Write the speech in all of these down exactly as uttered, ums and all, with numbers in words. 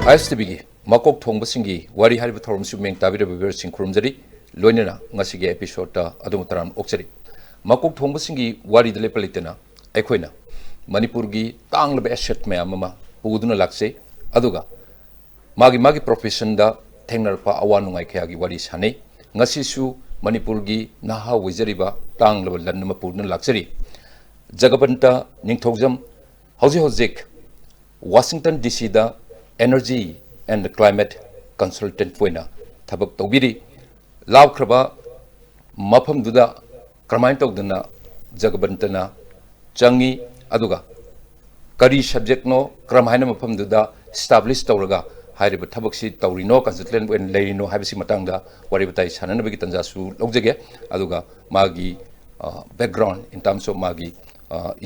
ꯑꯥꯏ ꯑꯦꯁ T ꯚꯤꯒꯤ ꯃꯀꯣꯛ ꯊꯣꯡꯕꯁꯤꯡꯒꯤ ꯋꯥꯔꯤ ꯍꯥꯏꯔꯤꯕ ꯊꯧꯔꯝꯁꯨ ꯃꯤꯌꯦꯡ ꯇꯥꯕꯤꯔꯕ viewersꯁꯤꯡ ꯈꯨꯔꯨꯝꯖꯔꯤ꯫ ꯂꯣꯏꯅꯅ ꯉꯁꯤꯒꯤ episodeꯇ ꯑꯗꯣꯝꯕꯨ ꯇꯔꯥꯝꯅ ꯑꯣꯛꯆꯔꯤ꯫ ꯃꯀꯣꯛ ꯊꯣꯡꯕꯁꯤꯡꯒꯤ ꯋꯥꯔꯤꯗ ꯂꯦꯞꯄ ꯂꯩꯇꯅ ꯑꯩꯈꯣꯏꯅ ꯃꯅꯤꯄꯨꯔꯒꯤ ꯇꯥꯡꯂꯕ asset ꯃꯌꯥꯝ ꯑꯃ ꯄꯨꯗꯨꯅ ꯂꯥꯛꯆꯩ꯫ ꯑꯗꯨꯒ ꯃꯥꯒꯤ ꯃꯥꯒꯤ professionꯗ ꯊꯦꯡꯅꯔꯛꯄ ꯑꯋꯥ ꯅꯨꯡꯉꯥꯏ ꯀꯌꯥꯒꯤ ꯋꯥꯔꯤ ꯁꯥꯟꯅꯩ꯫ ꯉꯁꯤꯁꯨ ꯃꯅꯤꯄꯨꯔꯒꯤ ꯅꯍꯥ ꯑꯣꯏꯖꯔꯤꯕ ꯇꯥꯡꯂꯕ ꯂꯟ ꯑꯃ ꯄꯨꯗꯨꯅ ꯂꯥꯛꯆꯔꯤ꯫ ꯖꯒꯕꯟꯇ ꯅꯤꯡꯊꯧꯖꯝ ꯍꯧꯖꯤꯛ ꯍꯧꯖꯤꯛ ꯋꯥꯁꯤꯡꯇꯟ ꯗꯤ ꯁꯤꯗ energy and climate consultant ꯑꯣꯏꯅ ꯊꯕꯛ ꯇꯧꯕꯤꯔꯤ꯫ ꯂꯥꯞꯈ꯭ꯔꯕ ꯃꯐꯝꯗꯨꯗ ꯀꯔꯝꯍꯥꯏꯅ ꯇꯧꯗꯅ ꯖꯒꯕꯟꯇꯅ ꯆꯪꯉꯤ, ꯑꯗꯨꯒ ꯀꯔꯤ subjectꯅꯣ, ꯀꯔꯝꯍꯥꯏꯅ ꯃꯐꯝꯗꯨꯗ establish ꯇꯧꯔꯒ ꯍꯥꯏꯔꯤꯕ ꯊꯕꯛꯁꯤ ꯇꯧꯔꯤꯅꯣ, consultant ꯑꯣꯏꯅ ꯂꯩꯔꯤꯅꯣ ꯍꯥꯏꯕꯁꯤ ꯃꯇꯥꯡꯗ ꯋꯥꯔꯤ ꯋꯥꯇꯥꯏ ꯁꯥꯟꯅꯅꯕꯒꯤ ꯇꯥꯟꯖꯥꯁꯨ ꯂꯧꯖꯒꯦ꯫ ꯑꯗꯨꯒ ꯃꯥꯒꯤ background in terms of ꯃꯥꯒꯤ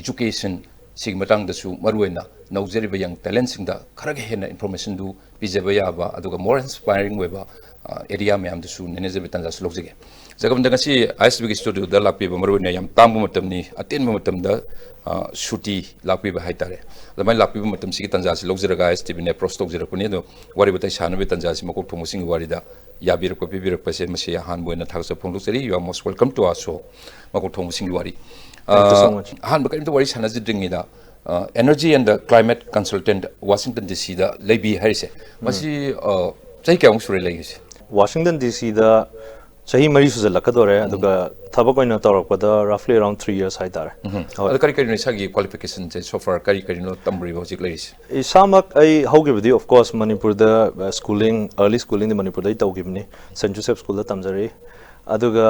education ꯁꯤꯒꯤ ꯃꯇꯥꯡꯗꯁꯨ ꯃꯔꯨꯑꯣꯏꯅ ꯅꯧꯖꯔꯤꯕ young talentꯁꯤꯡꯗ ꯈꯔꯒ ꯍꯦꯟꯅ informationꯗꯨ ꯄꯤꯖꯕ ꯌꯥꯕ, ꯑꯗꯨꯒ more inspiring ꯑꯣꯏꯕ area ꯃꯌꯥꯝꯗꯨꯁꯨ ꯅꯩꯅꯖꯕ ꯇꯥꯟꯖꯥꯁꯨ ꯂꯧꯖꯒꯦ꯫ ꯖꯒꯕꯟꯗ, ꯉꯁꯤ ꯑꯥꯏ ꯑꯦꯁ ꯇꯤ ꯚꯤꯒꯤ studioꯗ ꯂꯥꯛꯄꯤꯕ ꯃꯔꯨꯑꯣꯏꯅ ꯌꯥꯝ ꯇꯥꯡꯕ ꯃꯇꯝꯅꯤ, ꯑꯇꯦꯟꯕ ꯃꯇꯝꯗ ꯁꯨꯇꯤ ꯂꯥꯛꯄꯤꯕ ꯍꯥꯏꯇꯥꯔꯦ꯫ ꯑꯗꯨꯃꯥꯏꯅ ꯂꯥꯛꯄꯤꯕ ꯃꯇꯝꯁꯤꯒꯤ ꯇꯥꯟꯖꯥꯁꯤ ꯂꯧꯖꯔꯒ ꯑꯥꯏ ꯑꯦꯁ ꯇꯤ ꯚꯤꯅ approach ꯇꯧꯖꯔꯛꯄꯅꯤ꯫ ꯑꯗꯣ ꯋꯥꯔꯤ ꯋꯥꯇꯥꯏ ꯁꯥꯟꯅꯕꯒꯤ ꯇꯥꯟꯖꯥꯁꯤ ꯃꯀꯣꯛ ꯊꯣꯡꯕꯁꯤꯡꯒꯤ ꯋꯥꯔꯤꯗ ꯌꯥꯕꯤꯔꯛꯄ, ꯄꯤꯕꯤꯔꯛꯄꯁꯦ ꯃꯁꯤ ꯑꯍꯥꯟꯕ ꯑꯣꯏꯅ ꯊꯥꯒꯠꯆꯕ ꯐꯣꯡꯗꯣꯛꯆꯔꯤ꯫ You are most welcome to our show, ꯃꯀꯣꯛ ꯊꯣꯡꯕꯁꯤꯡꯒꯤ ꯋꯥꯔꯤ꯫ Thank you so much. ꯑꯍꯥꯟꯕ ꯀꯔꯤꯝꯇ ꯋꯥꯔꯤ ꯁꯥꯟꯅꯖꯗ꯭ꯔꯤꯉꯩꯗ, energy and climate consultant Washington ꯗꯤ ꯁꯤꯗ ꯂꯩꯕꯤ ꯍꯥꯏꯔꯤꯁꯦ, ꯃꯁꯤ ꯆꯍꯤ ꯀꯌꯥꯃꯨꯛ ꯁꯨꯔꯦ ꯂꯩꯔꯤꯁꯦ? ꯋꯥꯁꯤꯡꯇꯟ ꯗꯤ ꯁꯤꯗ ꯆꯍꯤ ꯃꯔꯤ ꯁꯨꯖꯜꯂꯛꯀꯗꯣꯔꯦ, ꯑꯗꯨꯒ ꯊꯕꯛ ꯑꯣꯏꯅ ꯇꯧꯔꯛꯄꯗ roughly around three years ꯍꯥꯏꯇꯥꯔꯦ꯫ ꯍꯣꯏ꯫ ꯑꯗꯣ ꯀꯔꯤ ꯀꯔꯤꯅꯣ ꯏꯁꯥꯒꯤ qualificationꯁꯦ, so far ꯀꯔꯤ ꯀꯔꯤꯅꯣ ꯇꯝꯔꯤꯕ ꯍꯧꯖꯤꯛ ꯂꯩꯔꯤꯁꯦ? ꯏꯁꯥꯃꯛ ꯑꯩ ꯍꯧꯈꯤꯕꯗꯤ, of course, ꯃꯅꯤꯄꯨꯔꯗ schooling, early schoolingꯗꯤ ꯃꯅꯤꯄꯨꯔꯗ ꯑꯩ ꯇꯧꯈꯤꯕꯅꯤ, ꯁꯦꯟꯠ ꯖꯣꯁꯦꯐ ꯁ꯭ꯀꯨꯜꯗ ꯇꯝꯖꯔꯛꯏ꯫ ꯑꯗꯨꯒ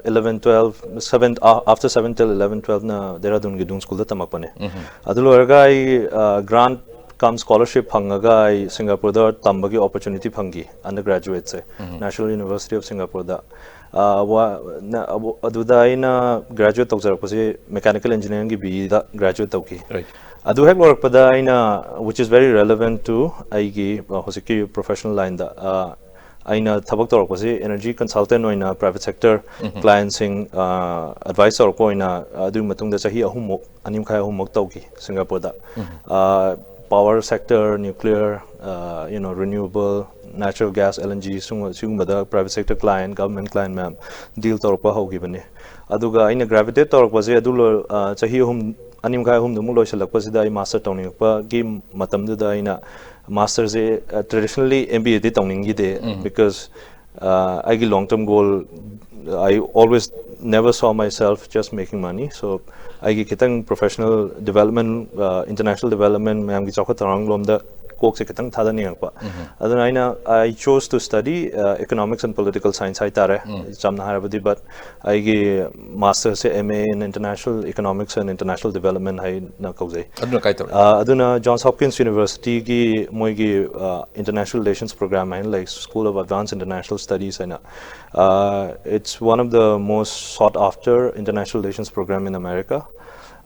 eleven twelve, seven, after seven till eleven twelveꯅ ꯗꯦꯔꯥꯗꯨꯟꯒꯤ Doon ꯁ꯭ꯀꯨꯜꯗ ꯇꯝꯃꯛꯄꯅꯦ꯫ ꯑꯗꯨ ꯂꯣꯏꯔꯒ ꯑꯩ grant cum scholarship ꯐꯪꯉꯒ ꯑꯩ ꯁꯤꯡꯒꯥꯄꯨꯔꯗ ꯇꯝꯕꯒꯤ opportunity ꯐꯪꯈꯤ, undergraduateꯁꯦ, National University of Singaporeꯗ꯫ ꯑꯗꯨꯗ ꯑꯩꯅ graduate ꯇꯧꯖꯔꯛꯄꯁꯤ mechanical engineeringꯒꯤ BEꯗ graduate ꯇꯧꯈꯤ꯫ Right. ꯑꯗꯨ ꯍꯦꯛ ꯂꯣꯏꯔꯛꯄꯗ ꯑꯩꯅ, which is very relevant to ꯑꯩꯒꯤ ꯍꯧꯖꯤꯛꯀꯤ professional lineꯗ, ꯑꯩꯅ ꯊꯕꯛ ꯇꯧꯔꯛꯄꯁꯤ energy consultant ꯑꯣꯏꯅ private sector clientꯁꯤꯡ advise ꯇꯧꯔꯛꯄ ꯑꯣꯏꯅ, ꯑꯗꯨꯒꯤ ꯃꯇꯨꯡꯗ ꯆꯍꯤ ꯑꯍꯨꯝꯃꯨꯛ, ꯑꯅꯤ ꯃꯈꯥꯏ ꯑꯍꯨꯝꯃꯨꯛ ꯇꯧꯈꯤ ꯁꯤꯡꯒꯥꯄꯨꯔꯗ꯫ power sector, nuclear, uh, you know, renewable natural gas, L N G, ꯁꯤꯒꯨꯝꯕꯗ private sector client, government client ꯃꯌꯥꯝ deal ꯇꯧꯔꯛꯄ ꯍꯧꯈꯤꯕꯅꯤ. ꯑꯗꯨꯒ ꯑꯩꯅ gravitate ꯇꯧꯔꯛꯄꯁꯦ ꯑꯗꯨ ꯂꯣꯏ-, ꯑ, ꯆꯍꯤ ꯑꯍꯨꯝ, ꯑꯅꯤ ꯃꯈꯥꯏ ꯑꯍꯨꯝꯗꯨꯃꯨꯛ ꯂꯣꯏꯁꯤꯜꯂꯛꯄꯁꯤꯗ ꯑꯩ master ꯇꯧꯅꯤꯡꯉꯛꯄꯒꯤ ꯃꯇꯝꯗꯨꯗ ꯑꯩꯅ masterꯁꯦ, ꯑ, traditionally M B Aꯗꯤ ꯇꯧꯅꯤꯡꯈꯤꯗꯦ, because, ꯑ, ꯑꯩꯒꯤ long term goal, I always never saw myself just making money. So ꯑꯩꯒꯤ ꯈꯤꯇꯪ professional development, ꯑ, international development, ꯃꯌꯥꯝꯒꯤ ꯆꯥꯎꯈꯠ ꯊꯧꯔꯥꯡ ꯂꯣꯝꯗ ꯀꯣꯛꯁꯦ ꯈꯤꯇꯪ ꯊꯥꯗꯅꯤꯡꯉꯛꯄ꯫ ꯑꯗꯨꯅ ꯑꯩꯅ, I chose to study, ꯑ, economics and political science ꯍꯥꯏꯇꯥꯔꯦ, ꯆꯝꯅ ꯍꯥꯏꯔꯕꯗꯤ, but ꯑꯩꯒꯤ masterꯁꯦ M A in international economics and international development ꯍꯥꯏꯅ ꯀꯧꯖꯩ꯫ ꯑꯗꯨꯅ ꯀꯥꯏ ꯇꯧꯔꯦ? ꯑ, ꯑꯗꯨꯅ Johns Hopkins Universityꯒꯤ ꯃꯣꯏꯒꯤ, ꯑ, international relations program ꯍꯥꯏꯅ ꯂꯩ, School of Advanced International Studies ꯍꯥꯏꯅ꯫ Uh, it's one of the most sought after international relations program in America.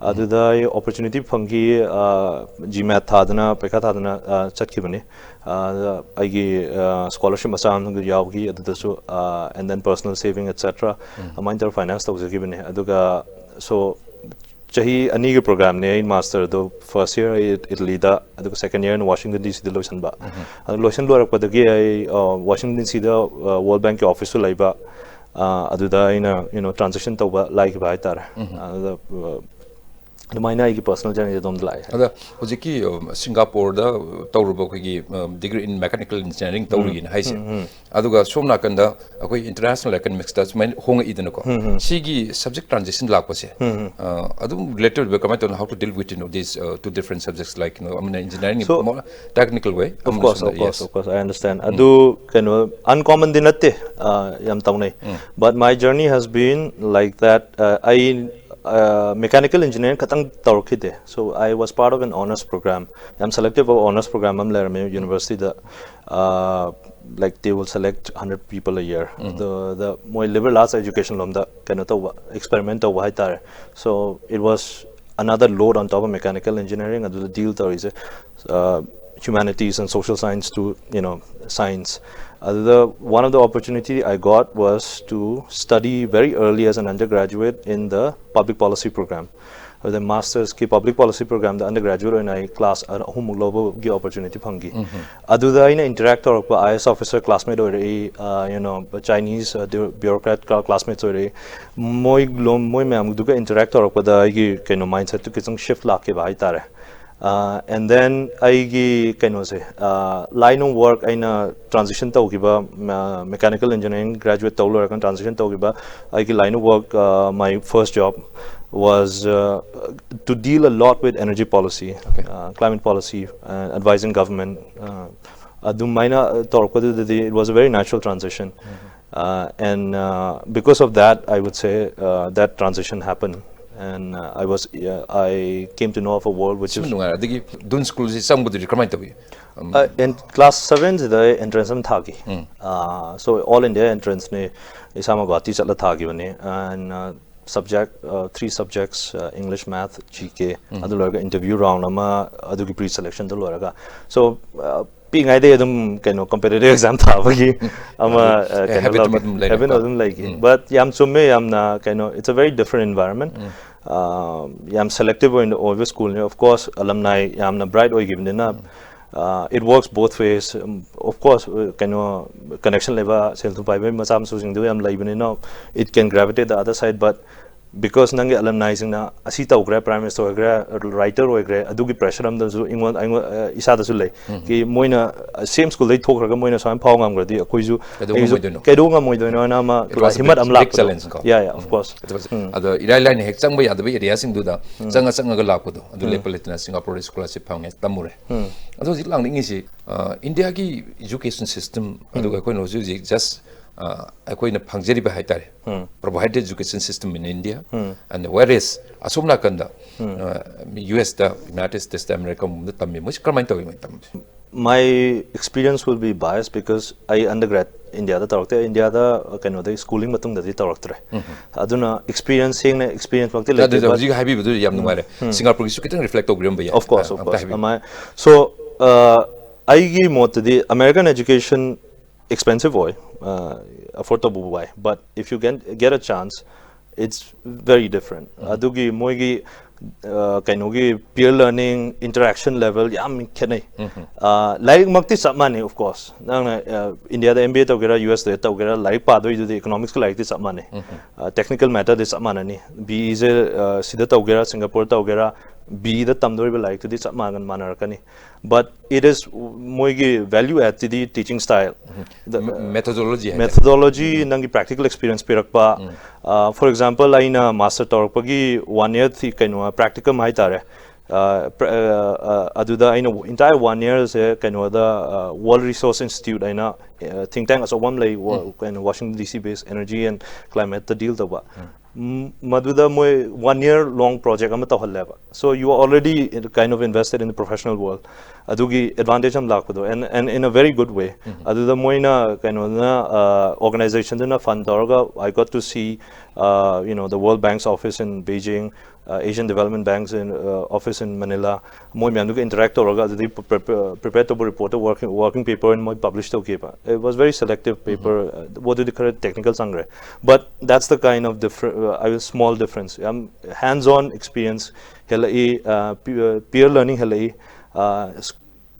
ꯑꯗꯨꯗ ꯑꯩ opportunity ꯐꯪꯈꯤ, ꯑ, GMAT ꯊꯥꯗꯅ, ꯄꯩꯈꯥ ꯊꯥꯗꯅ, ꯑ, ꯆꯠꯈꯤꯕꯅꯤ꯫ ꯑ, ꯑꯩꯒꯤ, ꯑ, scholarship ꯃꯆꯥ ꯑꯃꯒ ꯌꯥꯎꯈꯤ ꯑꯗꯨꯗꯁꯨ, ꯑ, and then personal saving, et cetera. ꯑꯗꯨꯃꯥꯏꯅ ꯇꯧꯔ finance ꯇꯧꯖꯈꯤꯕꯅꯤ꯫ ꯑꯗꯨꯒ, so, ꯆꯍꯤ ꯑꯅꯤꯒꯤ programꯅꯦ ꯑꯩ masterꯗꯣ꯫ First year ꯑꯩ Italyꯗ, ꯑꯗꯨꯒ second yearꯅ Washington D Cꯗ ꯂꯣꯏꯁꯤꯟꯕ꯫ ꯑꯗꯨ ꯂꯣꯏꯁꯤꯟ ꯂꯣꯏꯔꯛꯄꯗꯒꯤ ꯑꯩ, ꯑ, Washington D Cꯗ, ꯑ, World Bankꯀꯤ officeꯁꯨ ꯂꯩꯕ, ꯑ, ꯑꯗꯨꯗ ꯑꯩꯅ, you know, transition ꯇꯧꯕ ꯂꯥꯏꯈꯤꯕ ꯍꯥꯏꯇꯥꯔꯦ꯫ ꯑꯗꯨꯗ, ꯑ, ꯑꯗꯨꯃꯥꯏꯅ ꯑꯩꯒꯤ personal journey ꯑꯗꯣꯝꯗ ꯂꯥꯛꯑꯦ꯫ ꯑꯗ ꯍꯧꯖꯤꯛꯀꯤ, ꯑ, ꯁꯤꯡꯒꯥꯄꯨꯔꯗ ꯇꯧꯔꯨꯕ ꯑꯩꯈꯣꯏꯒꯤ, ꯑ, degree in mechanical engineering ꯇꯧꯔꯤꯅ ꯍꯥꯏꯁꯦ, ꯑꯗꯨꯒ ꯁꯣꯝ ꯅꯥꯀꯟꯗ ꯑꯩꯈꯣꯏ international economicsꯇ ꯁꯨꯃꯥꯏꯅ ꯍꯣꯡꯉꯛꯏꯗꯅꯀꯣ, ꯁꯤꯒꯤ subject transition ꯂꯥꯛꯄꯁꯦ, ꯑ, ꯑꯗꯨꯝ related ꯑꯣꯏꯕ, ꯀꯃꯥꯏꯅ ꯇꯧꯅ, how to deal with, you know, these, uh, two different subjects, like, you know, ꯑꯃꯅ engineering, So, more technical way, Of course, of course, yes. Of course, I understand. ꯑꯗꯨ ꯀꯩꯅꯣ, uncommonꯗꯤ ꯅꯠꯇꯦ, ꯑ, ꯌꯥꯝ ꯇꯧꯅꯩ꯫ But my journey has been like that. ꯑ, ꯑꯩ, ꯑ, mechanical engineering ꯈꯛꯇꯪ ꯇꯧꯔꯛꯈꯤꯗꯦ꯫ So I was part of an honours program. ꯌꯥꯝ selective ꯑꯣꯏꯕ honours program ꯑꯃ ꯂꯩꯔꯝꯃꯦ universityꯗ꯫ ꯑ, like, they will select hundred people a year. ꯑꯗꯨꯗ ꯃꯣꯏ liberal arts education ꯂꯣꯝꯗ ꯀꯩꯅꯣ ꯇꯧꯕ, experiment ꯇꯧꯕ ꯍꯥꯏꯇꯥꯔꯦ꯫ So it was another load on top of mechanical engineering. ꯑꯗꯨꯗ deal ꯇꯧꯔꯤꯁꯦ, uh, humanities and social science to, you know, science. ꯑꯗꯨꯗ one of the opportunity I got was to study very early as an undergraduate in the public policy program. ꯑꯗꯨꯗ ꯃꯥꯁꯇꯔꯁꯀꯤ public policy ꯄ꯭ꯔꯣꯒ꯭ꯔꯥꯝꯗ under graduate ꯑꯣꯏꯅ ꯑꯩ class ꯑꯍꯨꯝꯃꯨꯛ ꯂꯧꯕꯒꯤ opportunity ꯐꯪꯈꯤ꯫ ꯑꯗꯨꯗ ꯑꯩꯅ interact ꯇꯧꯔꯛꯄ ꯑꯥꯏ ꯑꯦꯁ ꯑꯣꯐꯤꯁꯔ ꯀ꯭ꯂꯥꯁꯃꯦꯠ ꯑꯣꯏꯔꯛꯏ, ꯌꯨ ꯅꯣ, ꯆꯥꯏꯅꯤꯁ ꯕ꯭ꯌꯨꯔꯣꯀ꯭ꯔꯦꯠ ꯀ꯭ꯂꯥꯁꯃꯦꯠꯁ ꯑꯣꯏꯔꯛꯏ꯫ ꯃꯣꯏ ꯂꯣꯝ ꯃꯣꯏ ꯃꯌꯥꯝꯗꯨꯒ ꯏꯟꯇꯔꯦꯛ ꯇꯧꯔꯛꯄꯗ ꯑꯩꯒꯤ ꯀꯩꯅꯣ ꯃꯥꯏꯟꯁꯦꯠꯇꯨ ꯈꯤꯇꯪ ꯁꯤꯐ ꯂꯥꯛꯈꯤꯕ ꯍꯥꯏꯇꯥꯔꯦ꯫ ꯑꯦꯟ ꯗꯦꯟ ꯑꯩꯒꯤ ꯀꯩꯅꯣꯁꯦ, ꯂꯥꯏꯟ ꯑꯣꯐ ꯋꯥꯔꯛ ꯑꯩꯅ ꯇ꯭ꯔꯥꯟꯖꯤꯁꯟ ꯇꯧꯈꯤꯕ, ꯃꯦꯀꯥꯅꯤꯀꯦꯜ ꯏꯟꯖꯤꯅꯤꯌꯥꯔꯤꯡ ꯒ꯭ꯔꯦꯖꯨꯋꯦꯠ ꯇꯧ ꯂꯣꯏꯔꯀꯥꯟꯗ ꯇ꯭ꯔꯥꯟꯖꯤꯁꯟ ꯇꯧꯈꯤꯕ ꯑꯩꯒꯤ line of work, my first job was to deal a lot with energy policy, climate policy, advising government. ꯑꯗꯨꯃꯥꯏꯅ ꯇꯧꯔꯛꯄꯗꯨꯗꯗꯤ it was a very natural transition. Uh, and uh, because of that, I would say uh, that transition happened, and uh, I was uh, I came to know of a world which ꯁꯨꯝ is ꯅꯨꯡꯉꯥꯏꯔꯦ꯫ ꯑꯗꯒꯤ ꯗꯨꯟ ꯁ꯭ꯀꯨꯜꯁꯤ ꯆꯪꯕꯗꯨꯗꯤ ꯀꯃꯥꯏꯅ ꯇꯧꯏ? Uh, in class seven ꯁꯤꯗ ꯑꯩ entrance ꯑꯃ ꯊꯥꯈꯤ꯫ So all India entrance ꯅꯤ, ꯏꯁꯥꯃꯛ ꯒꯨꯋꯥꯍꯥꯇꯤ ꯆꯠꯂ ꯊꯥꯈꯤꯕꯅꯤ꯫ And uh, subject uh, three subjects, uh, English, math, G K. ꯑꯗꯨ ꯂꯣꯏꯔꯒ interview round ꯑꯃ, ꯑꯗꯨꯒꯤ pre selection ꯗꯨ ꯂꯣꯏꯔꯒ꯫ So uh, ꯄꯤꯛꯏꯉꯩꯗꯩ ꯑꯗꯨꯝ ꯀꯩꯅꯣ competitive exam ꯊꯥꯕꯒꯤ ꯑꯃ uh, ꯑꯦ, ꯀꯩꯅꯣ habit ꯂꯥꯛꯄ- ꯑꯃ ꯑꯗꯨꯝ ꯂꯩꯔꯦꯀꯣ꯫ Habit ꯑꯗꯨꯝ ꯂꯩꯈꯤ꯫ But ꯌꯥꯝ ꯆꯨꯝꯃꯦ, ꯌꯥꯝꯅ ꯀꯩꯅꯣ, it's a very different environment. Uh, ꯌꯥꯝ selective ꯑꯣꯏꯅ ꯑꯣꯏꯕ ꯁ꯭ꯀꯨꯜꯅꯤ꯫ Of course alumni ꯌꯥꯝꯅ bright ꯑꯣꯏꯈꯤꯕꯅꯤꯅ uh, it works both ways. Um, of course uh, ꯀꯩꯅꯣ, connection ꯂꯩꯕ, ꯁꯦꯜ ꯊꯨꯝ ꯄꯥꯏꯕ ꯃꯆꯥ ꯃꯁꯨꯁꯤꯡꯗꯨ ꯌꯥꯝ ꯂꯩꯕꯅꯤꯅ it can gravitate the other side. But because ꯅꯪꯒꯤ alumni ꯁꯤꯡꯅ ꯑꯁꯤ ꯇꯧꯈ꯭ꯔꯦ, prime minister ꯑꯣꯏꯈ꯭ꯔꯦ, writer ꯑꯣꯏꯈ꯭ꯔꯦ, ꯑꯗꯨꯒꯤ pressure ꯑꯃꯗꯁꯨ ꯑꯩꯉꯣꯟ ꯑꯩꯉꯣꯟ ꯑ, ꯏꯁꯥꯗꯁꯨ ꯂꯩ꯫ ꯀꯤ ꯃꯣꯏꯅ same ꯁ꯭ꯀꯨꯜꯗꯩ ꯊꯣꯛꯈ꯭ꯔꯒ ꯃꯣꯏꯅ ꯁꯨꯃꯥꯏꯅ ꯐꯥꯎ ꯉꯝꯈ꯭ꯔꯗꯤ ꯑꯩꯈꯣꯏꯁꯨ ꯀꯩꯗꯧ ꯑꯩꯁꯨ ꯉꯝꯃꯣꯏꯗꯣꯏꯅꯣ? ꯀꯩꯗꯧ ꯉꯝꯃꯣꯏꯗꯣꯏꯅꯣꯅ ꯑꯃ It was a ꯍꯤꯃꯠ big, ꯑꯃ big ꯂꯥꯛꯄꯗꯣ꯫ Challenge ꯀꯣ꯫ Yeah, yeah, of course. ꯑꯗꯣ ꯏꯔꯥꯏ ꯂꯥꯏꯅ ꯍꯦꯛ ꯆꯪꯕ ꯌꯥꯗꯕ ꯑꯦꯔꯤꯌꯥꯁꯤꯡꯗꯨꯗ ꯆꯪꯉ ꯆꯪꯉꯒ ꯂꯥꯛꯄꯗꯣ, ꯑꯗꯨ ꯂꯦꯞꯄ ꯂꯩꯇꯅ ꯁꯤꯡꯒꯥꯄꯨꯔꯗ ꯁ꯭ꯀꯣꯂꯔꯁꯤꯞ ꯐꯪꯉꯦ, ꯇꯝꯃꯨꯔꯦ꯫ ꯑꯗꯣ ꯍꯧꯖꯤꯛ ꯂꯥꯛꯅꯤꯡꯉꯤꯁꯤ ꯑ, ꯏꯟꯗꯤꯌꯥꯒꯤ education system, ꯑꯗꯨꯒ ꯑꯩꯈꯣꯏꯅ ꯍꯧꯖꯤꯛ ꯍꯧꯖꯤꯛ just ꯑ, ꯑꯩꯈꯣꯏꯅ ꯐꯪꯖꯔꯤꯕ ꯍꯥꯏꯇꯥꯔꯦ, provided education system in India, and whereas ꯑꯁꯣꯝ ꯅꯥꯀꯟꯗ ꯌꯨ ꯑꯦꯁꯇ, ꯌꯨꯅꯥꯏꯇꯦꯗ ꯁ꯭ꯇꯦꯠꯁꯇ, ꯑꯃꯦꯔꯤꯀꯥꯒꯨꯝꯕꯗ ꯇꯝꯃꯤ, ꯃꯣꯏꯁꯤ ꯀꯔꯝꯍꯥꯏꯅ ꯇꯧꯋꯤ ꯃꯣꯏ ꯇꯝꯕꯁꯦ? My experience will be biased because ꯑꯩ undergrad ꯏꯟꯗꯤꯌꯥꯗ ꯇꯧꯔꯛꯇꯦ꯫ ꯏꯟꯗꯤꯌꯥꯗ ꯀꯩꯅꯣꯗꯩ schooling ꯃꯇꯨꯡꯗꯗꯤ ꯇꯧꯔꯛꯇ꯭ꯔꯦ꯫ ꯑꯗꯨꯅ experience, ꯁꯦꯡꯅ experience ꯃꯛꯇꯤ ꯂꯩꯇꯦ, ꯑꯗꯨꯗ but ꯍꯧꯖꯤꯛ ꯍꯥꯏꯕꯤꯕꯗꯨ ꯌꯥꯝ ꯅꯨꯡꯉꯥꯏꯔꯦ꯫ ꯁꯤꯡꯒꯥꯄꯨꯔꯒꯤꯁꯨ ꯈꯤꯇꯪ reflect ꯇꯧꯕꯤꯔꯝꯕ ꯌꯥꯏ꯫ Of course, ꯑ, of ꯑꯝꯇ course. ꯍꯥꯏꯕꯤꯌꯨ꯫ ꯑꯃꯥꯏ-, so uh, ꯑꯩꯒꯤ ꯃꯣꯠꯇꯗꯤ American education expensive ꯑꯣꯏ, uh, afford ꯇꯧꯕ ꯋꯥꯏ, but if you can get a chance, it's very different. ꯑꯗꯨꯒꯤ ꯃꯣꯏꯒꯤ ꯑ, ꯀꯩꯅꯣꯒꯤ peer learning, interaction level ꯌꯥꯝ ꯈꯦꯠꯅꯩ꯫ ꯑ, ꯂꯥꯏꯔꯤꯛꯃꯛꯇꯤ ꯆꯞ ꯃꯥꯟꯅꯩ, of course꯫ ꯅꯪꯅ, ꯑ, ꯏꯟꯗꯤꯌꯥꯗ M B A ꯇꯧꯒꯦꯔꯥ, U S ꯇ ꯇꯧꯒꯦꯔꯥ, ꯂꯥꯏꯔꯤꯛ ꯄꯥꯗꯣꯏꯗꯨꯗꯤ economics ꯀꯤ ꯂꯥꯏꯔꯤꯛꯇꯤ ꯆꯞ ꯃꯥꯟꯅꯩ꯫ ꯑ, technical matter ꯗꯤ ꯆꯞ ꯃꯥꯟꯅꯅꯤ꯫ B E ꯁꯦ, ꯑ, ꯁꯤꯗ ꯇꯧꯒꯦꯔꯥ, ꯁꯤꯡꯒꯥꯄꯨꯔ ꯇꯧꯒꯦꯔꯥ, B E ꯗ ꯇꯝꯗꯣꯔꯤꯕ ꯂꯥꯏꯔꯤꯛꯇꯨꯗꯤ ꯆꯞ ꯃꯥꯟꯅ-, ꯃꯥꯟꯅꯔꯛꯀꯅꯤ꯫ But it is, ꯃꯣꯏꯒꯤ value add ꯇꯨꯗꯤ teaching style꯫ The, methodology ꯍꯥꯏꯇꯥꯔꯦ꯫ Methodology, ꯅꯪꯒꯤ practical experience ꯄꯤꯔꯛꯄ꯫ ꯑ, for example, ꯑꯩꯅ master ꯇꯧꯔꯛꯄꯒꯤ one year ꯊꯤ-, ꯀꯩꯅꯣ, practicum ꯍꯥꯏꯇꯥꯔꯦ꯫ ꯑ, ꯄ꯭ꯔ-, ꯑ, ꯑ, ꯑꯗꯨꯗ ꯑꯩꯅ entire one year ꯁꯦ ꯀꯩꯅꯣꯗ, ꯑ, World Resource Institute ꯍꯥꯏꯅ, ꯑ, think tank ꯑꯆꯧꯕ ꯑꯃ ꯂꯩ, ꯋꯥ-, ꯀꯩꯅꯣ, Washington D C based energy and climate ꯇ deal ꯇꯧꯕ꯫ ꯎꯝ, ꯃꯗꯨꯗ ꯃꯣꯏ one year long project ꯑꯃ ꯇꯧꯍꯜꯂꯦꯕ꯫ So you are already in, kind of invested in the professional world꯫ ꯑꯗꯨꯒꯤ advantage ꯑꯃ ꯂꯥꯛꯄꯗꯣ, and, and in a very good way꯫ ꯑꯗꯨꯗ ꯃꯣꯏꯅ ꯀꯩꯅꯣꯗꯨꯅ, ꯑ, organization ꯗꯨꯅ fund ꯇꯧꯔꯒ, I got to see, uh, you know, the World Bank's office in Beijing, uh, Asian Development Bank's in, uh, office in Manila꯫ ꯃꯣꯏ ꯃꯌꯥꯝꯗꯨꯒ interact ꯇꯧꯔꯒ ꯑꯗꯨꯗꯒꯤ ꯄ-, ꯄ-, ꯄ-, prepare ꯇꯧꯕ report ꯇꯣ working, working paper ꯑꯣꯏꯅ ꯃꯣꯏ publish ꯇꯧꯈꯤꯕ꯫ It was very selective paper꯫ ꯑ, ꯋꯥꯗꯨꯗꯤ ꯈꯔ technical ꯆꯪꯈ꯭ꯔꯦ꯫ But that's the kind of differ-, uh, I will, small difference꯫ ꯌꯥꯝ hands on experience ꯍꯦꯜꯂꯛꯏ, ꯑ, ꯄꯤ-, ꯑ, peer learning ꯍꯦꯜꯂꯛꯏ꯫ ꯑ, ꯁ-,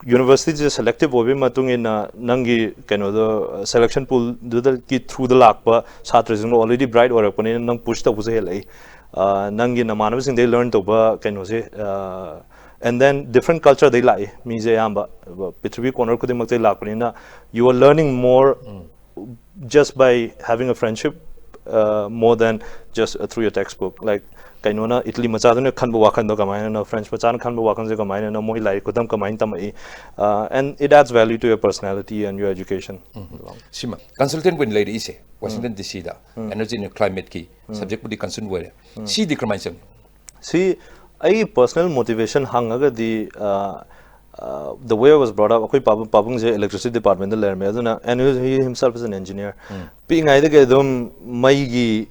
university ꯁꯦ selective ꯑꯣꯏꯕꯒꯤ ꯃꯇꯨꯡ ꯏꯟꯅ ꯅꯪꯒꯤ ꯀꯩꯅꯣꯗꯣ, selection pool ꯗꯨꯗꯒꯤ through ꯗ ꯂꯥꯛꯄ ꯁꯥꯇ꯭ꯔꯁꯤꯡꯗꯣ already bright ꯑꯣꯏꯔꯛꯄꯅꯤꯅ ꯅꯪ push ꯇꯧꯕꯁꯨ ꯍꯦꯜꯂꯛꯏ꯫ ꯑ, ꯅꯪꯒꯤ ꯅꯃꯥꯟꯅꯕꯁꯤꯡꯗꯩ learn ꯇꯧꯕ ꯀꯩꯅꯣꯁꯦ, ꯑ, and then different culture ꯗꯩ ꯂꯥꯛꯏ ꯃꯤꯁꯦ ꯑꯌꯥꯝꯕ꯫ ꯄ꯭ꯔꯤꯊꯤꯕꯤ corner ꯈꯨꯗꯤꯡꯃꯛꯇꯩ ꯂꯥꯛꯄꯅꯤꯅ you are learning more just by having a friendship, uh, more than just, uh, through your textbook. Like, ꯀꯩꯅꯣꯅ, ꯏꯇꯂꯤ ꯃꯆꯥꯗꯨꯅ ꯈꯟꯕ ꯋꯥꯈꯟꯗꯣ ꯀꯃꯥꯏꯅꯅꯣ, ꯐ꯭ꯔꯦꯟꯁ ꯃꯆꯥꯅ ꯈꯟꯕ ꯋꯥꯈꯟꯁꯦ ꯀꯃꯥꯏꯅꯅꯣ, ꯃꯣꯏ ꯂꯥꯏꯔꯤꯛ ꯈꯨꯇꯝ ꯀꯃꯥꯏꯅ ꯇꯝꯃꯛꯏ, uh, and it adds value to your personality and your education. ꯁꯤꯃ consultant ꯑꯣꯏꯅ ꯂꯩꯔꯛꯏꯁꯦ Washington D C the energy and climate ꯀꯤ subject ꯄꯨꯗꯤ concern ꯑꯣꯏꯔꯦ꯫ ꯁꯤꯗꯤ ꯀꯔꯝꯍꯥꯏꯅ ꯆꯪꯉꯤ? ꯁꯤ ꯑꯩꯒꯤ personal motivation ꯍꯪꯉꯒꯗꯤ, ꯑ, ꯑ, the way I was brought up, ꯑꯩꯈꯣꯏ ꯄꯥꯕꯨꯡ, ꯄꯥꯕꯨꯡꯁꯦ electricity department ꯇ ꯂꯩꯔꯝꯃꯦ, ꯑꯗꯨꯅ, and he, he himself is an engineer꯫ ꯄꯤꯛꯏꯉꯩꯗꯒꯤ ꯑꯗꯨꯝ ꯃꯩꯒꯤ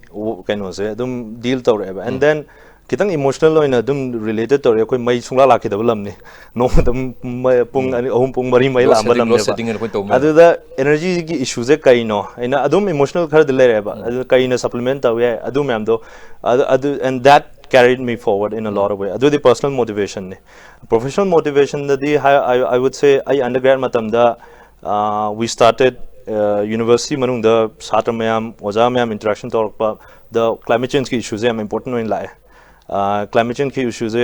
ꯀꯩꯅꯣꯁꯦ ꯑꯗꯨꯝ deal ꯇꯧꯔꯛꯑꯦꯕ꯫ And then ꯈꯤꯇꯪ emotional ꯑꯣꯏꯅ ꯑꯗꯨꯝ related ꯇꯧꯔꯛꯑꯦ꯫ ꯑꯩꯈꯣꯏ ꯃꯩ ꯁꯨꯡꯂꯥꯛ ꯂꯥꯛꯈꯤꯗꯕ ꯂꯝꯅꯤ꯫ ꯅꯣꯡꯃꯗ ꯃꯩ ꯄꯨꯡ ꯑꯅꯤ, ꯑꯍꯨꯝ, ꯄꯨꯡ ꯃꯔꯤ ꯃꯩ ꯂꯥꯛꯑꯝꯕ ꯂꯝꯅꯦꯕ꯫ ꯑꯗꯨꯗ energy ꯒꯤ issue ꯁꯦ ꯀꯩꯅꯣ? ꯑꯩꯅ ꯑꯗꯨꯝ emotional ꯈꯔꯗꯤ ꯂꯩꯔꯛꯑꯦꯕ꯫ ꯑꯗꯨ ꯀꯩꯅ supplement ꯇꯧ ꯌꯥꯏ? ꯑꯗꯨ ꯃꯌꯥꯝꯗꯣ, ꯑꯗꯨ, ꯑꯗꯨ, and that carried me forward in a lot of way. ꯑꯗꯨꯗꯤ personal motivation ꯅꯤ. Professional motivation ꯗꯗꯤ I, I, I would say ꯑꯩ undergrad ꯃꯇꯝꯗ, uh, we started, uh, university ꯃꯅꯨꯡꯗ ꯁꯥꯇ꯭ꯔ ꯃꯌꯥꯝ, ꯑꯣꯖꯥ ꯃꯌꯥꯝ interaction ꯇꯧꯔꯛꯄꯗ climate change ꯀꯤ issue ꯁꯦ ꯌꯥꯝ important ꯑꯣꯏꯅ ꯂꯥꯛꯑꯦ. Uh, climate change ꯀꯤ issue say,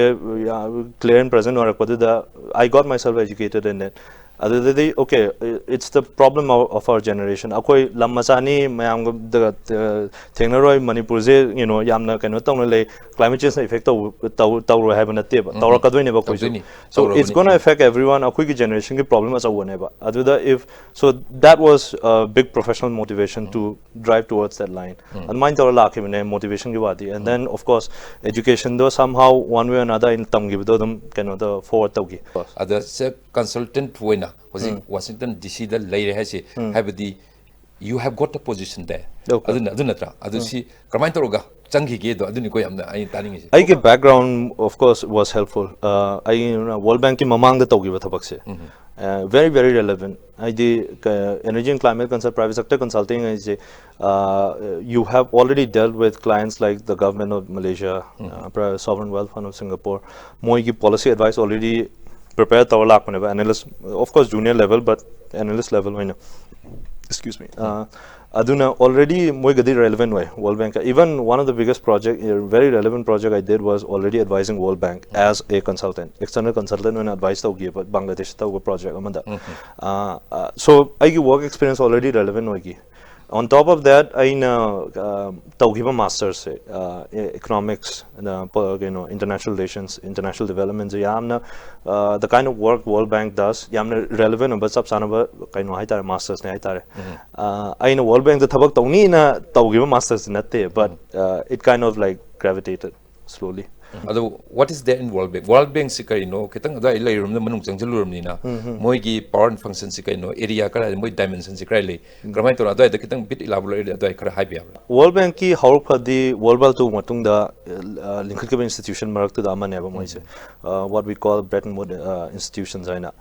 uh, clear and present ꯑꯣꯏꯔꯛꯄꯗꯨꯗ I got myself educated in it. ꯑꯗꯨꯗꯗꯤ okay, it's the problem of, of our generation. ꯑꯩꯈꯣꯏ ꯂꯝ ꯃꯆꯥꯅꯤ, ꯃꯌꯥꯝꯒ ꯊꯦꯡꯅꯔꯣꯏ, ꯃꯅꯤꯄꯨꯔꯁꯦ, you know, ꯌꯥꯝꯅ ꯀꯩꯅꯣ ꯇꯧꯅ ꯂꯩ, climate change ꯅ effect ꯇꯧ, ꯇꯧ, ꯇꯧꯔꯣꯏ ꯍꯥꯏꯕ ꯅꯠꯇꯦꯕ, ꯇꯧꯔꯛꯀꯗꯣꯏꯅꯦꯕ ꯑꯩꯈꯣꯏꯁꯨ. So it's gonna affect everyone. ꯑꯩꯈꯣꯏꯒꯤ generation ꯒꯤ problem ꯑꯆꯧꯕꯅꯦꯕ. ꯑꯗꯨꯗ if, so that was a big professional motivation to drive towards that line. ꯑꯗꯨꯃꯥꯏꯅ ꯇꯧꯔ ꯂꯥꯛꯈꯤꯕꯅꯦ motivation ꯒꯤ ꯋꯥꯗꯤ. And then of course education ꯗꯣ somehow one way or another ꯑꯩꯅ ꯇꯝꯈꯤꯕꯗꯣ ꯑꯗꯨꯝ ꯀꯩꯅꯣꯗ forward ꯇꯧꯈꯤ. ꯑꯗ ꯁꯦ consultant ꯑꯣꯏꯅ ꯍꯧꯖꯤꯛ Washington D C ꯗ ꯂꯩꯔꯦ ꯍꯥꯏꯁꯦ, ꯍꯥꯏꯕꯗꯤ you have got a position there. Okay. ꯑꯗꯨꯅ, ꯑꯗꯨ ꯅꯠꯇ꯭ꯔꯥ? ꯑꯗꯨ ꯁꯤ ꯀꯔꯝꯍꯥꯏꯅ ꯇꯧꯔꯒ ꯆꯪꯈꯤꯒꯦꯗꯣ, ꯑꯗꯨꯅꯤꯀꯣ ꯌꯥꯝꯅ ꯑꯩꯅ ꯇꯥꯅꯤꯡꯉꯤꯁꯦ. ꯑꯩꯒꯤ background of course was helpful. ꯑꯩ World Bank ꯀꯤ ꯃꯃꯥꯡꯗ ꯇꯧꯈꯤꯕ ꯊꯕꯛꯁꯦ, uh, very very relevant. ꯍꯥꯏꯗꯤ energy and climate consult, private sector consulting ꯍꯥꯏꯁꯦ, uh, you have already dealt with clients like the government of Malaysia, uh, pri- sovereign wealth fund of Singapore. ꯃꯣꯏꯒꯤ policy advice already prepare ꯇꯧꯔ ꯂꯥꯛꯄꯅꯦꯕ, analyst, of course junior level, but analyst level ꯑꯣꯏꯅ. Excuse me. Uh, ꯑꯗꯨꯅ already ꯃꯣꯏꯒꯗꯤ relevant ꯑꯣꯏ World Bank. Even one of the biggest project, uh, very relevant project I did was already advising World Bank as a consultant, external consultant ꯑꯣꯏꯅ advice ꯇꯧꯈꯤꯕ ꯕꯪꯒ꯭ꯂꯥꯗꯦꯁ ꯇꯧꯕ project ꯑꯃꯗ. Uh, uh, so ꯑꯩꯒꯤ work experience already relevant ꯑꯣꯏꯈꯤ. On top of that, ꯑꯩꯅ uh, ꯇꯧꯈꯤꯕ masterꯁꯦ, uh, economics, uh, ꯀꯩꯅꯣ, international relations, international developmentꯁꯦ ꯌꯥꯝꯅ, uh, the kind of work World Bank does ꯌꯥꯝꯅ relevant ꯑꯣꯏꯕ, ꯆꯞ ꯆꯥꯅꯕ ꯀꯩꯅꯣ ꯍꯥꯏꯇꯥꯔꯦ, mastersꯅꯦ ꯍꯥꯏꯇꯥꯔꯦ. Uh, ꯑꯩꯅ World Bankꯇ ꯊꯕꯛ ꯇꯧꯅꯤꯅ ꯇꯧꯈꯤꯕ mastersꯇꯤ ꯅꯠꯇꯦ, but uh, it kind of like gravitated slowly. ꯑꯗꯣ what is there in World Bank? World Bankꯁꯤ ꯀꯔꯤꯅꯣ? ꯈꯤꯇꯪ ꯑꯗꯨꯋꯥꯏ ꯂꯩꯔꯨꯔꯕꯅꯤꯅ, ꯃꯅꯨꯡ ꯆꯪꯁꯤꯜꯂꯨꯔꯕꯅꯤꯅ, ꯃꯣꯏꯒꯤ power and functionꯁꯤ ꯀꯩꯅꯣ, area ꯀꯗꯥꯏꯗ, ꯃꯣꯏ dimensionꯁꯤ ꯀꯗꯥꯏ ꯂꯩ, ꯀꯔꯝꯍꯥꯏꯅ ꯇꯧꯔ, ꯑꯗꯨꯋꯥꯏꯗ ꯈꯤꯇꯪ bit elaborate ꯑꯗꯨꯋꯥꯏ ꯈꯔ ꯍꯥꯏꯕ ꯌꯥꯕ꯭ꯔꯥ? World Bankꯀꯤ ꯍꯧꯔꯛꯐꯗꯤ World War Two ꯃꯇꯨꯡꯗ uh, ꯂꯤꯡꯈꯠꯈꯤꯕ institution ꯃꯔꯛꯇꯨꯗ ꯑꯃꯅꯦꯕ ꯃꯣꯏꯁꯦ. Uh, what we call Bretton Woods uh, institutions ꯍꯥꯏꯅ.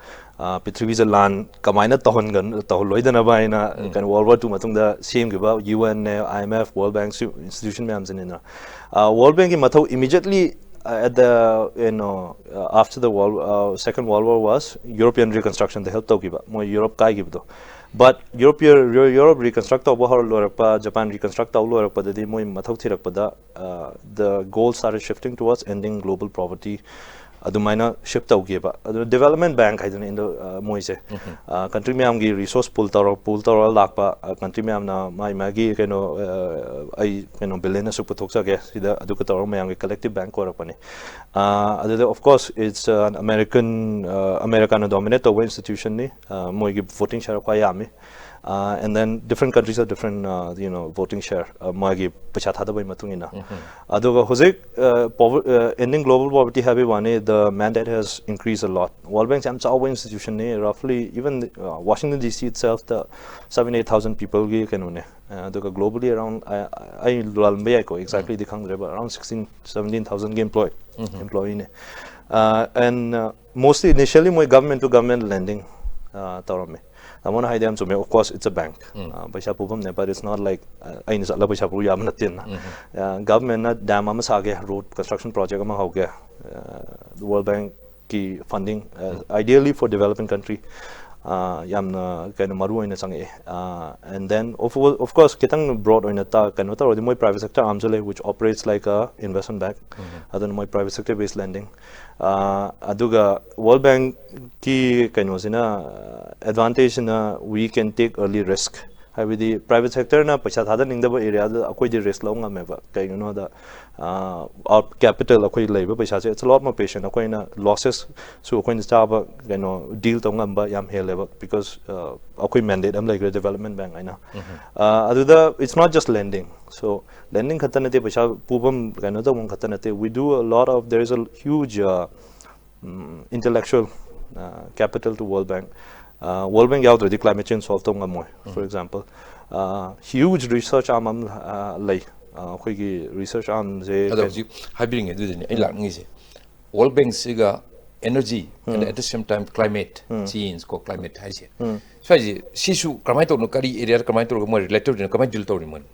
ꯄ꯭ꯔꯤꯊꯤꯕꯤꯁꯦ ꯂꯥꯟ ꯀꯃꯥꯏꯅ ꯇꯧꯍꯟꯒꯅ ꯇꯧꯍꯜꯂꯣꯏꯗꯅꯕ ꯍꯥꯏꯅ ꯀꯩꯅꯣ ꯋꯥꯔꯜ ꯋꯥꯔ ꯇꯨ ꯃꯇꯨꯡꯗ ꯁꯦꯝꯈꯤꯕ ꯌꯨ ꯑꯦꯟꯅꯦ, I M F, world bank, institution ꯃꯌꯥꯝꯁꯤꯅꯤꯅ꯫ ꯋꯥꯔꯜ ꯕꯦꯡꯛꯀꯤ ꯃꯊꯧ immediately at the you know after the world second world war was European reconstructionꯗ help ꯇꯧꯈꯤꯕ, ꯃꯣꯏ Europe ꯀꯥꯏꯈꯤꯕꯗꯣ꯫ But European Europe reconstruct ꯇꯧꯕ ꯍꯧꯔ ꯂꯣꯏꯔꯛꯄ, ꯖꯄꯥꯟ reconstruct ꯇꯧ ꯂꯣꯏꯔꯛꯄꯗꯗꯤ ꯃꯣꯏ ꯃꯊꯧ ꯊꯤꯔꯛꯄꯗ the goal started shifting towards ending global poverty, ꯑꯗꯨꯃꯥꯏꯅ shift ꯇꯧꯈꯤꯕ꯫ ꯑꯗꯨ development bank ꯍꯥꯏꯗꯅ ꯏꯟꯗꯣ ꯃꯣꯏꯁꯦ ꯀꯟꯇ꯭ꯔꯤ ꯃꯌꯥꯝꯒꯤ resource pool ꯇꯧꯔ pool ꯇꯧꯔꯒ ꯂꯥꯛꯄ, ꯀꯟꯇ꯭ꯔꯤ ꯃꯌꯥꯝꯅ ꯃꯥꯏ ꯃꯥꯒꯤ ꯀꯩꯅꯣ ꯑꯩ ꯀꯩꯅꯣ ꯕꯤꯂꯤꯌꯟ ꯑꯁꯨꯛ ꯄꯨꯊꯣꯛꯆꯒꯦ ꯁꯤꯗ, ꯑꯗꯨꯒ ꯇꯧꯔꯒ ꯃꯌꯥꯝꯒꯤ collective bank ꯑꯣꯏꯔꯛꯄꯅꯤ꯫ ꯑꯗꯨꯗ of course it's an American, ꯑꯃꯦꯔꯤꯀꯥꯅ dominate ꯇꯧꯕ institutionꯅꯤ꯫ ꯃꯣꯏꯒꯤ voting share ꯈ꯭ꯋꯥꯏ ꯌꯥꯝꯃꯤ꯫ And then different countries have different you know voting share, ꯃꯥꯒꯤ ꯄꯩꯁꯥ ꯊꯥꯗꯕꯒꯤ ꯃꯇꯨꯡ ꯏꯟꯅ꯫ ꯑꯗꯨꯒ ꯍꯧꯖꯤꯛ ending global poverty ꯍꯥꯏꯕꯒꯤ ꯋꯥꯅꯤ, the mandate has increased a lot. World Bankꯁꯦ ꯌꯥꯝ ꯆꯥꯎꯕ institutionꯅꯤ꯫ Roughly even Washington D C itselfꯇ seven eight thousand peopleꯒꯤ ꯀꯩꯅꯣꯅꯦ꯫ ꯑꯗꯨꯒ globally around, ꯑꯩ ꯂꯥꯜꯂꯝꯕ ꯌꯥꯏꯀꯣ, exactlyꯗꯤ ꯈꯪꯗ꯭ꯔꯦ, but around sixteen seventeen thousandꯒꯤ employee employeeꯅꯦ꯫ And mostly initially ꯃꯣꯏ government to government lending ꯇꯧꯔꯝꯃꯦ꯫ ꯇꯥꯃꯣꯅ ꯍꯥꯏꯗꯤ ꯌꯥꯝ ꯆꯨꯝꯃꯦ, of course it's a bank, ꯄꯩꯁꯥ ꯄꯨꯐꯝꯅꯦ, but it's not like ꯑꯩꯅ ꯆꯠꯂꯒ ꯄꯩꯁꯥ ꯄꯨ ꯌꯥꯕ ꯅꯠꯇꯦꯅ꯫ Governmentꯅ dam ꯑꯃ ꯁꯥꯒꯦ, road construction project ꯑꯃ ꯍꯧꯒꯦ, World Bankꯀꯤ funding, ideally for developing country, ꯌꯥꯝꯅ ꯀꯩꯅꯣ ꯃꯔꯨ ꯑꯣꯏꯅ ꯆꯪꯉꯛꯑꯦ꯫ And then of course ꯈꯤꯇꯪ broad ꯑꯣꯏꯅ ꯀꯩꯅꯣ ꯇꯧꯔꯗꯤ ꯃꯣꯏ private sector armꯁꯨ ꯂꯩ, which operates like a investment bank, ꯑꯗꯨꯅ ꯃꯣꯏ private sector based lending꯫ ꯑꯗꯨꯒ World Bankꯀꯤ ꯀꯩꯅꯣꯁꯤꯅ advantageꯁꯤꯅ we can take early risk, ꯍꯥꯏꯕꯗꯤ private sectorꯅ ꯄꯩꯁꯥ ꯊꯥꯗꯅꯤꯡꯗꯕ areaꯗ ꯑꯩꯈꯣꯏꯗꯤ risk ꯂꯧ ꯉꯝꯃꯦꯕ꯫ ꯀꯩꯒꯤꯅꯣꯗ our capital, ꯑꯩꯈꯣꯏ ꯂꯩꯕ ꯄꯩꯁꯥꯁꯦ it's a lot more patient, ꯑꯩꯈꯣꯏꯅ lossesꯁꯨ ꯑꯩꯈꯣꯏꯅ ꯆꯥꯕ ꯀꯩꯅꯣ deal ꯇꯧ ꯉꯝꯕ ꯌꯥꯝ ꯍꯦꯜꯂꯦꯕ, because ꯑꯩꯈꯣꯏ mandate ꯑꯃ ꯂꯩꯈ꯭ꯔꯦ development bank ꯍꯥꯏꯅ꯫ ꯑꯗꯨꯗ it's not just lending, so lending ꯈꯛꯇ ꯅꯠꯇꯦ, ꯄꯩꯁꯥ ꯄꯨꯐꯝ ꯀꯩꯅꯣ ꯇꯧꯐꯝ ꯈꯛꯇ ꯅꯠꯇꯦ, we do a lot of, there is a huge intellectual capital to World Bank. World Bank ꯌꯥꯎꯗ꯭ꯔꯗꯤ climate change solve ꯇꯧ ꯉꯝꯃꯣꯏ꯫ For example huge research arm ꯑꯃ ꯂꯩ꯫ ꯑꯩꯈꯣꯏꯒꯤ research armꯁꯦ ꯑꯗꯣ ꯍꯧꯖꯤꯛ ꯍꯥꯏꯕꯤꯔꯤꯉꯩ ꯑꯗꯨꯗꯅꯤ ꯑꯩ ꯂꯥꯛꯅꯤꯡꯉꯤꯁꯦ꯫ World Bankꯁꯤꯒ energy and at the same time climate change ꯀꯣ, climate ꯍꯥꯏꯁꯦ, ꯁ꯭ꯋꯥꯏꯁꯦ ꯁꯤꯁꯨ ꯀꯃꯥꯏꯅ ꯇꯧꯕꯅꯣ, ꯀꯔꯤ area ꯗ ꯀꯃꯥꯏꯅ ꯇꯧꯔꯒ ꯃꯣꯏ related ꯑꯣꯏꯅ ꯀꯃꯥꯏꯅ deal ꯇꯧꯔꯤ ꯃꯣꯏꯅ?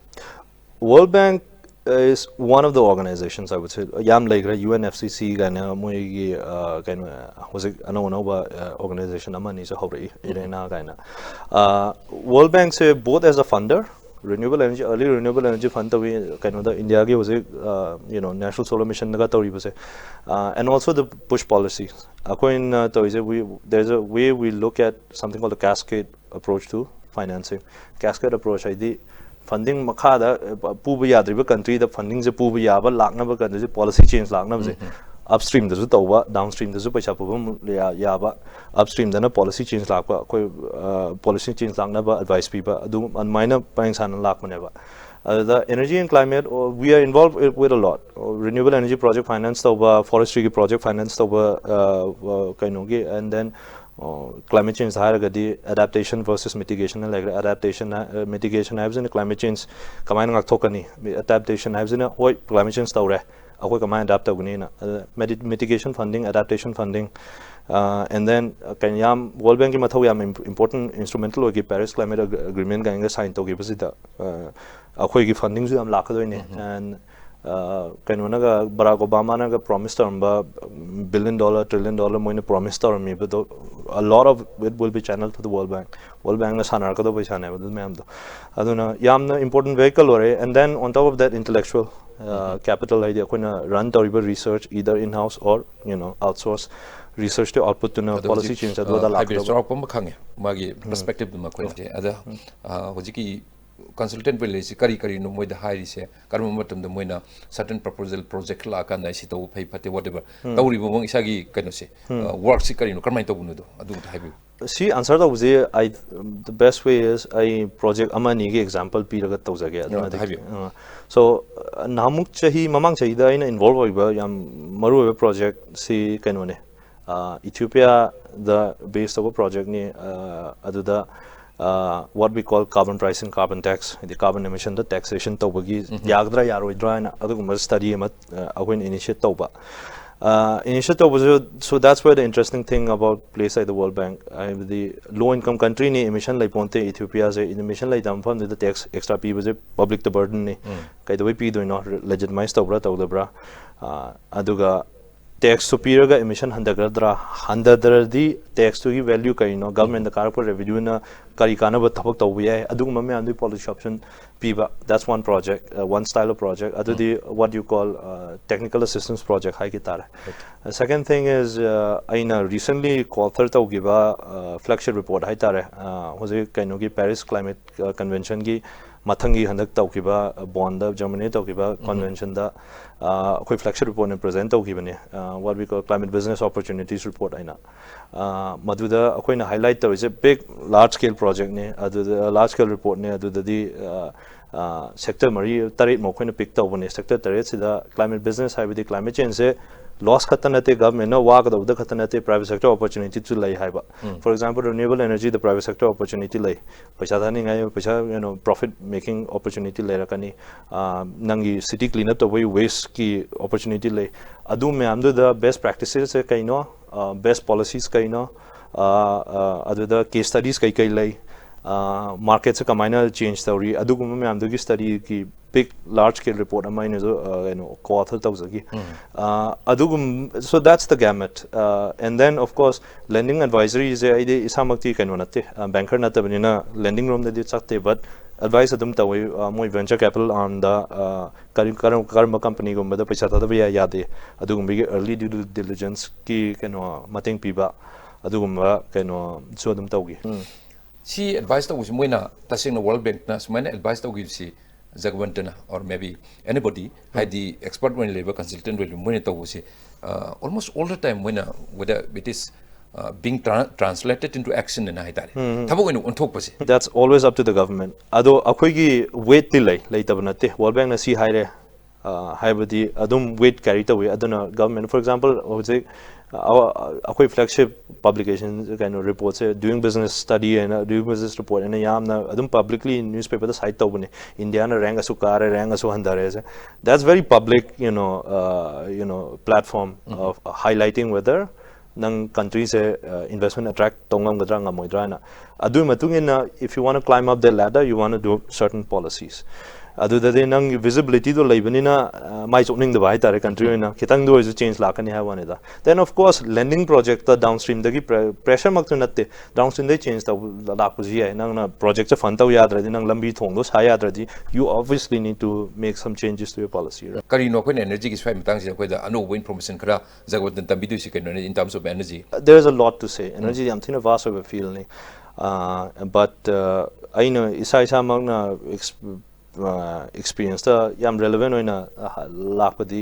World Bank is one of the organizations, I would say. ꯌꯥꯝ ꯂꯩꯈ꯭ꯔꯦ, U N F C C ꯀꯥꯏꯅ ꯃꯣꯏꯒꯤ ꯑ, ꯀꯩꯅꯣ, ꯍꯧꯖꯤꯛ ꯑꯅꯧ ꯑꯅꯧꯕ ꯑ, organization ꯑꯃ ꯑꯅꯤꯁꯨ ꯍꯧꯔꯛꯏ, IRENA ꯀꯥꯏꯅ. ꯑ, World Bank say both as a funder, renewable energy, early renewable energy fund ꯇꯧꯏ ꯀꯩꯅꯣꯗ, ꯏꯟꯗꯤꯌꯥꯒꯤ ꯍꯧꯖꯤꯛ, ꯑ, you know, National Solar Mission ꯗꯒ ꯇꯧꯔꯤꯕꯁꯦ, ꯑ, and also the push policy. ꯑꯩꯈꯣꯏꯅ ꯇꯧꯔꯤꯁꯦ, we, there's a way we look at something called the cascade approach to financing. Cascade approach ꯍꯥꯏꯗꯤ funding ꯃꯈꯥꯗ ꯑ, ꯄꯨꯕ ꯌꯥꯗ꯭ꯔꯤꯕ country ꯗ funding ꯁꯦ ꯄꯨꯕ ꯌꯥꯕ, ꯂꯥꯛꯅꯕ country ꯁꯦ policy change ꯂꯥꯛꯅꯕꯁꯦ, upstream ꯗꯁꯨ ꯇꯧꯕ, downstream ꯗꯁꯨ ꯄꯩꯁꯥ ꯄꯨꯐꯝ ꯌꯥ- ꯌꯥꯕ, upstream ꯗꯅ policy change ꯂꯥꯛꯄ, ꯑꯩꯈꯣꯏ ꯑ, policy change ꯂꯥꯛꯅꯕ advice ꯄꯤꯕ, ꯑꯗꯨ ꯑꯗꯨꯃꯥꯏꯅ ꯄꯔꯦꯡ ꯁꯥꯟꯅ ꯂꯥꯛꯄꯅꯦꯕ. ꯑꯗꯨꯗ energy and climate, oh, we are involved with a lot. Oh, renewable energy project finance ꯇꯧꯕ, forestry ꯒꯤ project finance ꯇꯧꯕ, ꯑ, ꯑ, ꯀꯩꯅꯣꯒꯤ, and then ꯑꯣ, climate change ꯍꯥꯏꯔꯒꯗꯤ adaptation versus mitigation ꯅ ꯂꯩꯈ꯭ꯔꯦ. Adaptation ꯍꯥꯏ-, mitigation ꯍꯥꯏꯕꯁꯤꯅ climate change ꯀꯃꯥꯏꯅ ꯉꯥꯛꯊꯣꯛꯀꯅꯤ? Adaptation ꯍꯥꯏꯕꯁꯤꯅ, ꯍꯣꯏ, climate change ꯇꯧꯔꯦ, ꯑꯩꯈꯣꯏ ꯀꯃꯥꯏꯅ adapt ꯇꯧꯒꯅꯤꯅ? ꯑꯗ medi- mitigation funding, adaptation funding, ꯑ, and then, ꯑ, ꯀꯩꯅꯣ, ꯌꯥꯝ, World Bank ꯀꯤ ꯃꯊꯧ ꯌꯥꯝ im- important instrumental ꯑꯣꯏꯈꯤ, Paris Climate Ag- Agreement ꯀꯥꯏꯅꯒ sign ꯇꯧꯈꯤꯕꯁꯤꯗ, ꯑ, ꯑꯩꯈꯣꯏꯒꯤ funding ꯁꯨ ꯌꯥꯝ ꯂꯥꯛꯀꯗꯣꯏꯅꯦ. And ꯑ, ꯀꯩꯅꯣꯅꯒ, ꯕꯔꯥꯛ ꯑꯣꯕꯥꯃꯥꯅꯒ promise ꯇꯧꯔꯝꯕ billion dollar, trillion dollar ꯃꯣꯏꯅ promise ꯇꯧꯔꯝꯃꯤꯕꯗꯣ, a lot of it will be channeled to the World Bank. World Bank ꯅ ꯁꯥꯟꯅꯔꯛꯀꯗꯧꯕ ꯄꯩꯁꯥꯅꯦꯕ ꯑꯗꯨ ꯃꯌꯥꯝꯗꯣ. ꯑꯗꯨꯅ ꯌꯥꯝꯅ important vehicle ꯑꯣꯏꯔꯦ. And then on top of that, intellectual, ꯑ, capital ꯍꯥꯏꯗꯤ ꯑꯩꯈꯣꯏꯅ run ꯇꯧꯔꯤꯕ research, either in house or, you know, outsource research two output ꯇꯨꯅ ꯑꯗꯣ policy ꯍꯧꯖꯤꯛ, change ꯑ, ꯑꯗꯨ ꯑꯗꯥ ꯍꯥꯏꯕꯤꯌꯨ, ꯂꯥꯛꯀꯗꯧꯕ. ꯆꯥꯎꯔꯥꯛꯄ ꯑꯃ ꯈꯪꯉꯦ, ꯃꯥꯒꯤ perspective ꯗꯨꯃ ꯑꯩꯈꯣꯏ ꯂꯧꯖꯩ꯫ ꯑꯗ, ꯑ, ꯍꯧꯖꯤꯛꯀꯤ consultant village ꯁꯤ ꯀꯔꯤ ꯀꯔꯤꯅꯣ ꯃꯣꯏꯗ ꯍꯥꯏꯔꯤꯁꯦ? ꯀꯔꯝꯕ ꯃꯇꯝꯗ ꯃꯣꯏꯅ certain proposal, project ꯂꯥꯛꯑꯀꯥꯟꯗ ꯁꯤ ꯇꯧꯕ ꯐꯩ ꯐꯠꯇꯦ, whatever, ꯇꯧꯔꯤꯕ ꯃꯑꯣꯡ, ꯏꯁꯥꯒꯤ ꯀꯩꯅꯣꯁꯦ, ꯑ, work ꯁꯤ ꯀꯔꯤꯅꯣ, ꯀꯔꯝꯍꯥꯏꯅ ꯇꯧꯕꯅꯣꯗꯣ ꯑꯗꯨ ꯑꯝꯇ ꯍꯥꯏꯕꯤꯌꯨ꯫ ꯁꯤ answer ꯇꯧꯕꯁꯤ, I, the best way is ꯑꯩ project ꯑꯃ ꯑꯅꯤꯒꯤ example ꯄꯤꯔꯒ ꯇꯧꯖꯒꯦ꯫ ꯑꯗꯨꯅ ꯑꯝꯇ ꯍꯥꯏꯕꯤꯌꯨ꯫ ꯑ, so, ꯑ, ꯅꯍꯥꯟꯃꯨꯛ ꯆꯍꯤ, ꯃꯃꯥꯡ ꯆꯍꯤꯗ ꯑꯩꯅ involve ꯑꯣꯏꯕ ꯌꯥꯝ ꯃꯔꯨꯑꯣꯏꯕ project ꯁꯤ ꯀꯩꯅꯣꯅꯦ, ꯑ, Ethiopia ꯗ base ꯇꯧꯕ project ꯅꯤ꯫ ꯑ, ꯑꯗꯨꯗ, ꯑ, what we call carbon pricing, carbon tax, ꯍꯥꯏꯗꯤ carbon emission ꯗ taxation ꯇꯧꯕꯒꯤ ꯌꯥꯒꯗ꯭ꯔꯥ ꯌꯥꯔꯣꯏꯗ꯭ꯔꯥ ꯍꯥꯏꯅ ꯑꯗꯨꯒꯨꯝꯕ study ꯑꯃ, ꯑ, ꯑꯩꯈꯣꯏꯅ initiate ꯇꯧꯕ꯫ Initiate ꯇꯧꯕꯁꯨ, so that's where the interesting thing about place like the World Bank, ꯍꯥꯏꯕꯗꯤ low income country ꯅꯤ, emission ꯂꯩ ꯄꯣꯟꯇꯦ ꯏꯊꯤꯑꯣꯄꯤꯌꯥꯁꯦ, emission ꯂꯩꯇꯕ ꯃꯐꯝꯗꯨꯗ tax extra ꯄꯤꯕꯁꯦ public ꯇ burden ꯅꯤ꯫ ꯀꯩꯗꯧꯕꯩ ꯄꯤꯗꯣꯏꯅꯣ? Legitimize ꯇꯧꯕ꯭ꯔꯥ ꯇꯧꯗꯕ꯭ꯔꯥ? ꯑꯗꯨꯒ tax ꯁꯨ ꯄꯤꯔꯒ emission ꯍꯟꯊꯒꯗ꯭ꯔꯥ? ꯍꯟꯊꯗ꯭ꯔꯗꯤ tax ꯇꯨꯒꯤ value ꯀꯩꯅꯣ? Government ꯗ ꯀꯥꯔꯛꯄ revenue ꯅ ꯀꯔꯤ ꯀꯥꯟꯅꯕ ꯊꯕꯛ ꯇꯧꯕ ꯌꯥꯏ? ꯑꯗꯨꯒꯨꯝꯕ ꯃꯌꯥꯝꯗꯨꯒꯤ policy option ꯄꯤꯕ, that's one project, uh, one style of project꯫ ꯑꯗꯨꯗꯤ what you call, uh, technical assistance project ꯍꯥꯏꯈꯤ ꯇꯥꯔꯦ꯫ Second thing is, uh, ꯑꯩꯅ recently co-author ꯇꯧꯈꯤꯕ, uh, flagship report ꯍꯥꯏ ꯇꯥꯔꯦ, uh, ꯍꯧꯖꯤꯛ ꯀꯩꯅꯣꯒꯤ Paris Climate, uh, Convention ꯒꯤ ꯃꯊꯪꯒꯤ ꯍꯟꯗꯛ ꯇꯧꯈꯤꯕ, uh, Bonn ꯗ, Germany ꯗ ꯇꯧꯈꯤꯕ convention ꯗ, uh, ꯑꯩꯈꯣꯏ flagship report ꯑꯣꯏꯅ present ꯇꯧꯈꯤꯕꯅꯦ, uh, what we call Climate Business Opportunities Report ꯍꯥꯏꯅ꯫ ꯑ, ꯃꯗꯨꯗ ꯑꯩꯈꯣꯏꯅ highlight ꯇꯧꯔꯤꯁꯦ big large scale project ꯅꯤ, ꯑꯗꯨꯗ large scale report ꯅꯤ꯫ ꯑꯗꯨꯗꯗꯤ, ꯑ, ꯑ, sector ꯃꯔꯤ ꯇꯔꯦꯠꯃꯨꯛ ꯑꯩꯈꯣꯏꯅ pick ꯇꯧꯕꯅꯦ꯫ Sector ꯇꯔꯦꯠꯁꯤꯗ climate business ꯍꯥꯏꯕꯗꯤ climate change ꯁꯦ loss ꯈꯛꯇ ꯅꯠꯇꯦ, government ꯅ ꯋꯥꯒꯗꯧꯕꯗ ꯈꯛꯇ ꯅꯠꯇꯦ, private sector opportunity ꯁꯨ ꯂꯩ ꯍꯥꯏꯕ꯫ For example, renewable energy the private sector opportunity ꯂꯩ, ꯄꯩꯁꯥ ꯊꯥꯅꯤꯡꯉꯥꯏ, ꯄꯩꯁꯥ, you know, profit making opportunity ꯂꯩꯔꯛꯀꯅꯤ꯫ ꯑ, ꯅꯪꯒꯤ city clean up ꯇꯧꯕꯒꯤ waste ꯀꯤ opportunity ꯂꯩ꯫ ꯑꯗꯨ ꯃꯌꯥꯝꯗꯨꯗ best practices ꯁꯦ ꯀꯩꯅꯣ, ꯑ, best policies ꯀꯩꯅꯣ, ꯑ, ꯑ, ꯑꯗꯨꯗ case studies ꯀꯩ ꯀꯩ ꯂꯩ, ꯑ, market ꯁꯦ ꯀꯃꯥꯏꯅ change ꯇꯧꯔꯤ, ꯑꯗꯨꯒꯨꯝꯕ ꯃꯌꯥꯝꯗꯨꯒꯤ study ꯒꯤ big large scale report ꯑꯃ ꯑꯩꯅꯁꯨ, ꯑ, ꯀꯩꯅꯣ, co-author ꯇꯧꯖꯈꯤ꯫ ꯑ, ꯑꯗꯨꯒꯨꯝ-, so that's the gamut꯫ ꯑ, and then of course lending advisory ꯁꯦ ꯑꯩꯗꯤ ꯏꯁꯥꯃꯛꯇꯤ ꯀꯩꯅꯣ ꯅꯠꯇꯦ, ꯑ, banker ꯅꯠꯇꯕꯅꯤꯅ lending ꯔꯣꯝꯗꯗꯤ ꯆꯠꯇꯦ, but advice ꯑꯗꯨꯝ ꯇꯧꯋꯤ꯫ ꯑ, ꯃꯣꯏ venture capital arm ꯗ, ꯑ, ꯀꯔꯤ-, ꯀꯔꯝ-, ꯀꯔꯝꯕ company ꯒꯨꯝꯕꯗ ꯄꯩꯁꯥ ꯊꯥꯗꯕ ꯌꯥꯏ ꯌꯥꯗꯦ, ꯑꯗꯨꯒꯨꯝꯕꯒꯤ early due diligence ꯀꯤ ꯀꯩꯅꯣ ꯃꯇꯦꯡ ꯄꯤꯕ, ꯑꯗꯨꯒꯨꯝꯕ ꯀꯩꯅꯣꯁꯨ ꯑꯗꯨꯝ ꯇꯧꯈꯤ꯫ ꯁꯤ advice ꯇꯧꯕꯁꯤ ꯃꯣꯏꯅ ꯇꯁꯦꯡꯅ World Bank ꯅ ꯁꯨꯃꯥꯏꯅ advice ꯇꯧꯈꯤꯕꯁꯤ, ꯖꯒꯋꯟꯇꯅ or maybe anybody, ꯍꯥꯏꯗꯤ expert ꯑꯣꯏꯅ ꯂꯩꯕ, consultant ꯑꯣꯏꯕ ꯃꯣꯏꯅ ꯇꯧꯕꯁꯤ, uh, almost all the time ꯃꯣꯏꯅ, whether it is, uh, being tra-, translated into action ꯑꯅ ꯍꯥꯏꯇꯥꯔꯦ, ꯊꯕꯛ ꯑꯣꯏꯅ ꯑꯣꯟꯊꯣꯛꯄꯁꯦ꯫ That's always up to the government꯫ ꯑꯗꯣ ꯑꯩꯈꯣꯏꯒꯤ weight ꯇꯤ ꯂꯩ, ꯂꯩꯇꯕ ꯅꯠꯇꯦ꯫ World Bank ꯅ ꯁꯤ ꯍꯥꯏꯔꯦ, ꯑ, ꯍꯥꯏꯕꯗꯤ ꯑꯗꯨꯝ weight carry ꯇꯧꯋꯤ꯫ ꯑꯗꯨꯅ government, for example, ꯍꯧꯖꯤꯛ, ꯑꯩꯈꯣꯏ flagship publication ꯀꯩꯅꯣ reportꯁꯦ Doing Business Study ꯍꯥꯏꯅ, Doing Business Report ꯍꯥꯏꯅ ꯌꯥꯝꯅ ꯑꯗꯨꯝ publicly newspaperꯗ cite ꯇꯧꯕꯅꯦ꯫ ꯏꯟꯗꯤꯌꯥꯅ rank ꯑꯁꯨꯛ ꯀꯥꯔꯦ, rank ꯑꯁꯨꯛ ꯍꯟꯊꯔꯦꯁꯦ. That's very public, you know, uh, you know, platform of highlighting whether ꯅꯪ countryꯁꯦ investment attract ꯇꯧ ꯉꯝꯒꯗ꯭ꯔꯥ ꯉꯝꯃꯣꯏꯗ꯭ꯔꯥ ꯍꯥꯏꯅ꯫ ꯑꯗꯨꯒꯤ ꯃꯇꯨꯡ ꯏꯟꯅ, if you want to climb up the ladder, you want to do certain policies. ꯑꯗꯨꯗꯗꯤ ꯅꯪꯒꯤ visibilityꯗꯣ ꯂꯩꯕꯅꯤꯅ, ꯃꯥꯏ ꯆꯣꯞꯅꯤꯡꯗꯕ ꯍꯥꯏꯇꯥꯔꯦ, country ꯑꯣꯏꯅ ꯈꯤꯇꯪꯗ ꯑꯣꯏꯔꯁꯨ change ꯂꯥꯛꯀꯅꯤ ꯍꯥꯏꯕ ꯋꯥꯅꯤꯗ. Then of course lending projectꯇ downstreamꯗꯒꯤ pressure ꯃꯛꯇ ꯅꯠꯇꯦ, downstreamꯗꯒꯤ change ꯇꯧꯕ ꯂꯥꯛꯄꯁꯨ ꯌꯥꯏ. ꯅꯪꯅ projectꯁꯦ fund ꯇꯧ ꯌꯥꯗ꯭ꯔꯗꯤ, ꯅꯪ ꯂꯝꯕꯤ ꯊꯣꯡꯗꯣ ꯁꯥ ꯌꯥꯗ꯭ꯔꯗꯤ, you obviously need to make some changes to your policy, right? ꯀꯔꯤꯅꯣ ꯑꯩꯈꯣꯏꯅ energyꯒꯤ ꯁ꯭ꯋꯥꯏ ꯃꯇꯥꯡꯁꯤꯗ ꯑꯩꯈꯣꯏꯗ ꯑꯅꯧꯕ information ꯈꯔ ꯖꯒꯠꯅ ꯇꯝꯕꯤꯗꯣꯏꯁꯤ ꯀꯩꯅꯣꯅꯦ, in terms of energy? There is a lot to say. Energy ꯌꯥꯝ ꯊꯤꯅ vast ꯑꯣꯏꯕ fieldꯅꯤ. Uh, but uh, ꯑꯩꯅ ꯏꯁꯥ ꯏꯁꯥꯃꯛꯅ experienceꯇ ꯌꯥꯝ relevant ꯑꯣꯏꯅ ꯂꯥꯛꯄꯗꯤ,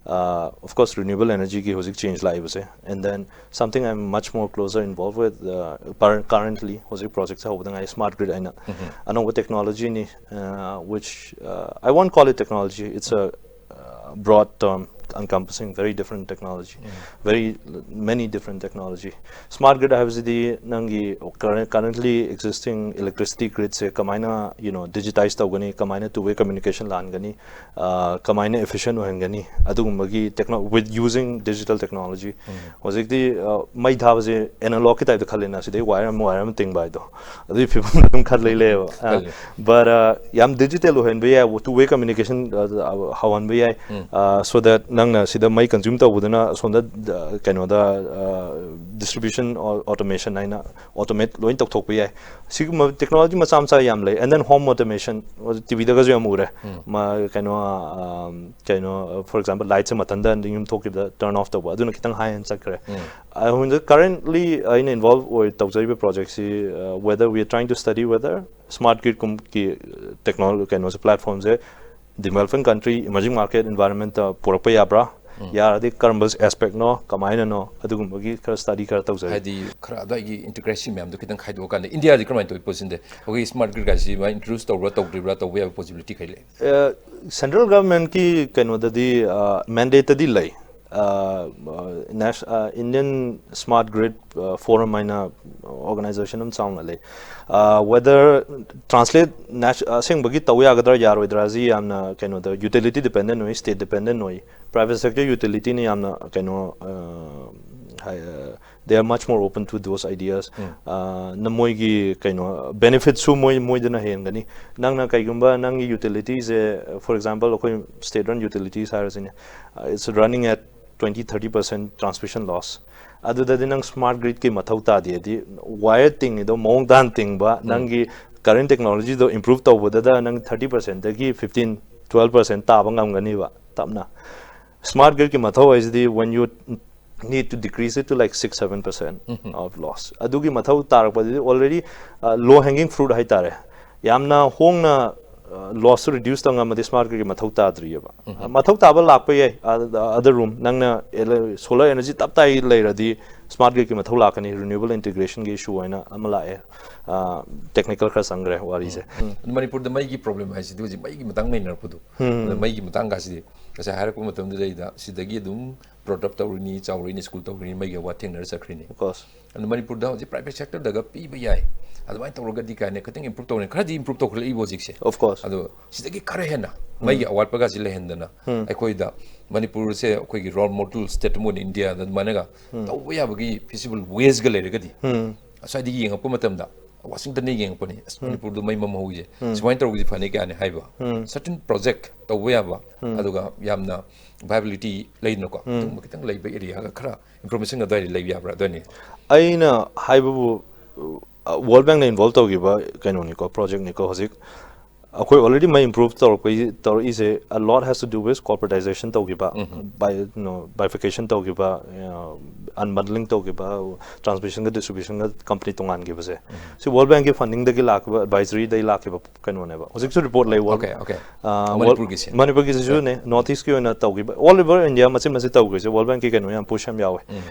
uh, of course renewable energyꯒꯤ ꯍꯧꯖꯤꯛ change ꯂꯥꯛꯏꯕꯁꯦ. And then something I'm much more closer involved with, uh, currently, ꯍꯧꯖꯤꯛ projectꯁꯦ ꯍꯧꯕꯗ ꯉꯥꯏ, smart grid ꯍꯥꯏꯅ ꯑꯅꯧꯕ technologyꯅꯤ, uh, which uh, I won't call it technology, it's a uh, broad term encompassing very different technology, very many different technology. Smart grid ꯍꯥꯏꯕꯁꯤꯗꯤ ꯅꯪꯒꯤ currently existing electricity gridꯁꯦ ꯀꯃꯥꯏꯅ, you know, digitize ꯇꯧꯒꯅꯤ, ꯀꯃꯥꯏꯅ two way communication ꯂꯥꯟꯒꯅꯤ, uh, ꯀꯃꯥꯏꯅ efficient ꯑꯣꯏꯍꯟꯒꯅꯤ, ꯑꯗꯨꯒꯨꯝꯕꯒꯤ techno with using digital technology. ꯍꯧꯖꯤꯛꯇꯤ uh, ꯃꯩ ꯊꯥꯕꯁꯦ analogꯀꯤ typeꯇ ꯈꯜꯂꯦꯅ, ꯁꯤꯗꯩ wire ꯑꯃ wire ꯑꯃ ꯇꯤꯡꯕ ꯍꯥꯏꯗꯣ, ꯑꯗꯨꯒꯤ ꯐꯤꯕꯝꯗ ꯑꯗꯨꯝ ꯈꯔ ꯂꯩ ꯂꯩꯌꯦꯕ. Uh, but uh, ꯌꯥꯝ digital ꯑꯣꯏꯍꯟꯕ ꯌꯥꯏ, two way communication uh, ꯍꯧꯍꯟꯕ ꯌꯥꯏ, uh, so that ꯅꯪꯅ ꯁꯤꯗ ꯃꯩ consume ꯇꯧꯕꯗꯨꯅ ꯑꯁꯣꯝꯗ uh, ꯀꯩꯅꯣꯗ uh, distribution automation ꯍꯥꯏꯅ automate ꯂꯣꯏ ꯇꯧꯊꯣꯛꯄ ꯌꯥꯏ. ꯁꯤꯒꯨꯝꯕ technology ꯃꯆꯥ ꯃꯆꯥ ꯌꯥꯝ ꯂꯩ. And then home automation, TVꯗꯒꯁꯨ ꯌꯥꯝ ꯎꯔꯦ, ꯀꯩꯅꯣ, ꯀꯩꯅꯣ, for example lightꯁꯦ ꯃꯊꯟꯇ ꯌꯨꯝ ꯊꯣꯛꯈꯤꯕꯗ turn off ꯇꯧꯕ, ꯑꯗꯨꯅ ꯈꯤꯇꯪ high end ꯆꯠꯈ꯭ꯔꯦ. ꯑꯩꯈꯣꯏꯗ currently ꯑꯩꯅ involve ꯑꯣꯏ ꯇꯧꯖꯔꯤꯕ projectꯁꯤ, uh, whether we are trying to study whether smart gridꯀꯨꯝꯕꯒꯤ technology, ꯀꯩꯅꯣꯁꯦ, platformꯁꯦ developing country, emerging market environmentꯇ ꯄꯨꯔꯛꯄ ꯌꯥꯕ꯭ꯔꯥ, ꯌꯥꯔꯗꯤ ꯀꯔꯝꯕ aspectꯅꯣ, ꯀꯃꯥꯏꯅꯅꯣ, ꯑꯗꯨꯒꯨꯝꯕꯒꯤ ꯈꯔ study ꯈꯔ ꯇꯧꯖꯔꯤ. ꯍꯥꯏꯗꯤ ꯈꯔ ꯑꯗꯥꯏꯒꯤ intricacy ꯃꯌꯥꯝꯗꯣ ꯈꯤꯇꯪ ꯈꯥꯏꯗꯣꯛꯑꯀꯥꯟꯗ ꯏꯟꯗꯤꯌꯥꯗꯤ ꯀꯔꯝꯍꯥꯏꯅ ꯇꯧꯋꯤ ꯄꯣꯠꯁꯤꯟꯗꯦ? ꯑꯩꯈꯣꯏꯒꯤ smart grid ꯀꯥꯏꯁꯤ ꯃꯥ introduce ꯇꯧꯕ꯭ꯔꯥ ꯇꯧꯗ꯭ꯔꯤꯕ꯭ꯔꯥ, ꯇꯧꯕ ꯌꯥꯕ possibility ꯀꯩ ꯂꯩ? Central governmentꯀꯤ ꯀꯩꯅꯣꯗꯗꯤ mandateꯇꯗꯤ ꯂꯩ, Indian Smart Grid Forum ꯍꯥꯏꯅ organization ꯑꯃ ꯆꯥꯎꯅ ꯂꯩ꯫ Whether translate ꯑꯁꯦꯡꯕꯒꯤ ꯇꯧ ꯌꯥꯒꯗ꯭ꯔꯥ ꯌꯥꯔꯣꯏꯗ꯭ꯔꯥꯁꯤ ꯌꯥꯝꯅ ꯀꯩꯅꯣꯗ utility dependent ꯑꯣꯏ, state dependent ꯑꯣꯏ꯫ Private sector utilityꯅ ꯌꯥꯝꯅ ꯀꯩꯅꯣ ꯍꯥꯏ, they are much more open to those ideas. ꯅ ꯃꯣꯏꯒꯤ ꯀꯩꯅꯣ benefitꯁꯨ ꯃꯣꯏ ꯃꯣꯏꯗꯅ ꯍꯦꯟꯒꯅꯤ꯫ ꯅꯪꯅ ꯀꯩꯒꯨꯝꯕ ꯅꯪꯒꯤ utilityꯁꯦ, for example, ꯑꯩꯈꯣꯏ state run utilities ꯍꯥꯏꯔꯁꯤꯅꯦ, it's running at twenty thirty percent transmission loss. ꯑꯗꯨꯗꯗꯤ ꯅꯪ smart gridꯀꯤ ꯃꯊꯧ ꯇꯥꯗꯦꯗꯤ, wire ꯇꯤꯡꯉꯤꯗꯣ ꯃꯑꯣꯡ ꯇꯥꯅ ꯇꯤꯡꯕ, ꯅꯪꯒꯤ current technologyꯗꯣ improve ꯇꯧꯕꯗꯗ ꯅꯪ thirty percentꯗꯒꯤ fifteen twelve percent ꯇꯥꯕ ꯉꯝꯒꯅꯤꯕ ꯇꯞꯅ꯫ Smart gridꯀꯤ ꯃꯊꯧ ꯍꯥꯏꯁꯤꯗꯤ when you need to decrease it to like six seven percent of loss, ꯑꯗꯨꯒꯤ ꯃꯊꯧ ꯇꯥꯔꯛꯄꯗꯗꯤ already low hanging fruit ꯍꯥꯏꯇꯥꯔꯦ꯫ ꯌꯥꯝꯅ ꯍꯣꯡꯅ lossꯇꯨ reduce ꯇꯧ ꯉꯝꯃꯗꯤ smart gridꯀꯤ ꯃꯊꯧ ꯇꯥꯗ꯭ꯔꯤꯑꯕ꯫ ꯃꯊꯧ ꯇꯥꯕ ꯂꯥꯛꯄ ꯌꯥꯏ, other room, ꯅꯪꯅ solar energy ꯇꯞ ꯇꯥꯏ ꯂꯩꯔꯗꯤ smart gridꯀꯤ ꯃꯊꯧ ꯂꯥꯛꯀꯅꯤ꯫ Renewable integrationꯒꯤ issue ꯍꯥꯏꯅ ꯑꯃ ꯂꯥꯛꯑꯦ꯫ Technical ꯈꯔ ꯆꯪꯈ꯭ꯔꯦ ꯋꯥꯔꯤꯁꯦ꯫ ꯑꯗꯨ ꯃꯅꯤꯄꯨꯔꯗ ꯃꯩꯒꯤ problem ꯍꯥꯏꯁꯤꯗꯤ ꯍꯧꯖꯤꯛ ꯃꯩꯒꯤ ꯃꯇꯥꯡ ꯅꯩꯅꯔꯛꯄꯗꯣ, ꯑꯗꯨ ꯃꯩꯒꯤ ꯃꯇꯥꯡꯒꯁꯤꯗꯤ ꯉꯁꯥꯏ ꯍꯥꯏꯔꯛꯄ ꯃꯇꯝꯗꯨꯗꯩꯗ ꯁꯤꯗꯒꯤ ꯑꯗꯨꯝ brought up ꯇꯧꯔꯤꯅꯤ, ꯆꯥꯎꯔꯤꯅꯤ, school ꯇꯧꯔꯤꯅꯤ, ꯃꯩꯒꯤ ꯑꯋꯥꯠ ꯊꯦꯡꯅꯔ ꯆꯠꯈ꯭ꯔꯤꯅꯤ꯫ Of course. ꯑꯗꯨ ꯃꯅꯤꯄꯨꯔꯗ ꯍꯧꯖꯤꯛ private sectorꯗꯒ ꯄꯤꯕ ꯌꯥꯏ, ꯑꯗꯨꯃꯥꯏꯅ ꯇꯧꯔꯒꯗꯤ ꯀꯥꯏꯅ ꯈꯤꯇꯪ improve ꯇꯧꯔꯦ, ꯈꯔꯗꯤ improve ꯇꯧꯈꯠꯂꯛꯏꯕ ꯍꯧꯖꯤꯛꯁꯦ꯫ Of course. ꯑꯗꯣ ꯁꯤꯗꯒꯤ ꯈꯔ ꯍꯦꯟꯅ ꯃꯩꯒꯤ ꯑꯋꯥꯠꯄꯒꯁꯤ ꯂꯩꯍꯟꯗꯅ ꯑꯩꯈꯣꯏꯗ ꯃꯅꯤꯄꯨꯔꯁꯦ ꯑꯩꯈꯣꯏꯒꯤ role model state ꯑꯃ ꯑꯣꯏꯅ ꯏꯟꯗꯤꯌꯥꯗ ꯑꯗꯨꯃꯥꯏꯅꯒ ꯇꯧꯕ ꯌꯥꯕꯒꯤ feasible waysꯒ ꯂꯩꯔꯒꯗꯤ, ꯉꯁꯥꯏꯗꯒꯤ ꯌꯦꯡꯉꯛꯄ ꯃꯇꯝꯗ ꯋꯥꯁꯤꯡꯇꯟꯗ ꯌꯦꯡꯉꯛꯄꯅꯤ, ꯑꯁ, ꯃꯅꯤꯄꯨꯔꯗ ꯃꯩ ꯃꯝ ꯍꯧꯋꯤꯁꯦ, ꯁꯨꯃꯥꯏꯅ ꯇꯧꯔꯒꯗꯤ ꯐꯅꯤ ꯀꯥꯏꯅ ꯍꯥꯏꯕ certain project ꯇꯧꯕ ꯌꯥꯕ, ꯑꯗꯨꯒ ꯌꯥꯝꯅ viability ꯂꯩꯗꯅꯀꯣ, ꯑꯗꯨꯒꯨꯝꯕ ꯈꯤꯇꯪ ꯂꯩꯕ areaꯒ ꯈꯔ information ꯑꯗꯨꯋꯥꯏꯗ ꯂꯩꯕ ꯌꯥꯕ꯭ꯔꯥ? ꯑꯗꯨꯅꯤ꯫ ꯑꯩꯅ ꯍꯥꯏꯕꯕꯨ, World Bankꯅ involve ꯇꯧꯈꯤꯕ ꯀꯩꯅꯣꯅꯤꯀꯣ, projectꯅꯤꯀꯣ꯫ ꯍꯧꯖꯤꯛ ꯑꯩꯈꯣꯏ already ꯃꯩ improve ꯇꯧꯔꯛꯄꯒꯤ, ꯇꯧꯔꯛꯏꯁꯦ, a lot has to do with corporatization ꯇꯧꯈꯤꯕ, bi-, no, bifurcation ꯇꯧꯈꯤꯕ, unbundling ꯇꯧꯈꯤꯕ, transmission ꯒ distribution ꯒ company ꯇꯣꯉꯥꯟꯈꯤꯕꯁꯦ, ꯁꯤ World Bank ꯀꯤ funding ꯗꯒꯤ ꯂꯥꯛꯈꯤꯕ, advisory ꯗꯒꯤ ꯂꯥꯛꯈꯤꯕ ꯀꯩꯅꯣꯅꯦꯕ꯫ ꯍꯧꯖꯤꯛꯁꯨ report ꯂꯩ, World Okay, okay. ꯑ, World- ꯃꯅꯤꯄꯨꯔꯒꯤꯁꯦ? ꯃꯅꯤꯄꯨꯔꯒꯤꯁꯤꯁꯨꯅꯦ, North East ꯀꯤ ꯑꯣꯏꯅ ꯇꯧꯈꯤꯕ, all over India ꯃꯆꯤꯟ ꯃꯆꯤꯟ ꯇꯧꯈ꯭ꯔꯤꯁꯦ World Bank ꯀꯤ ꯀꯩꯅꯣ ꯌꯥꯝ push ꯌꯥꯝ ꯌꯥꯎꯋꯦ꯫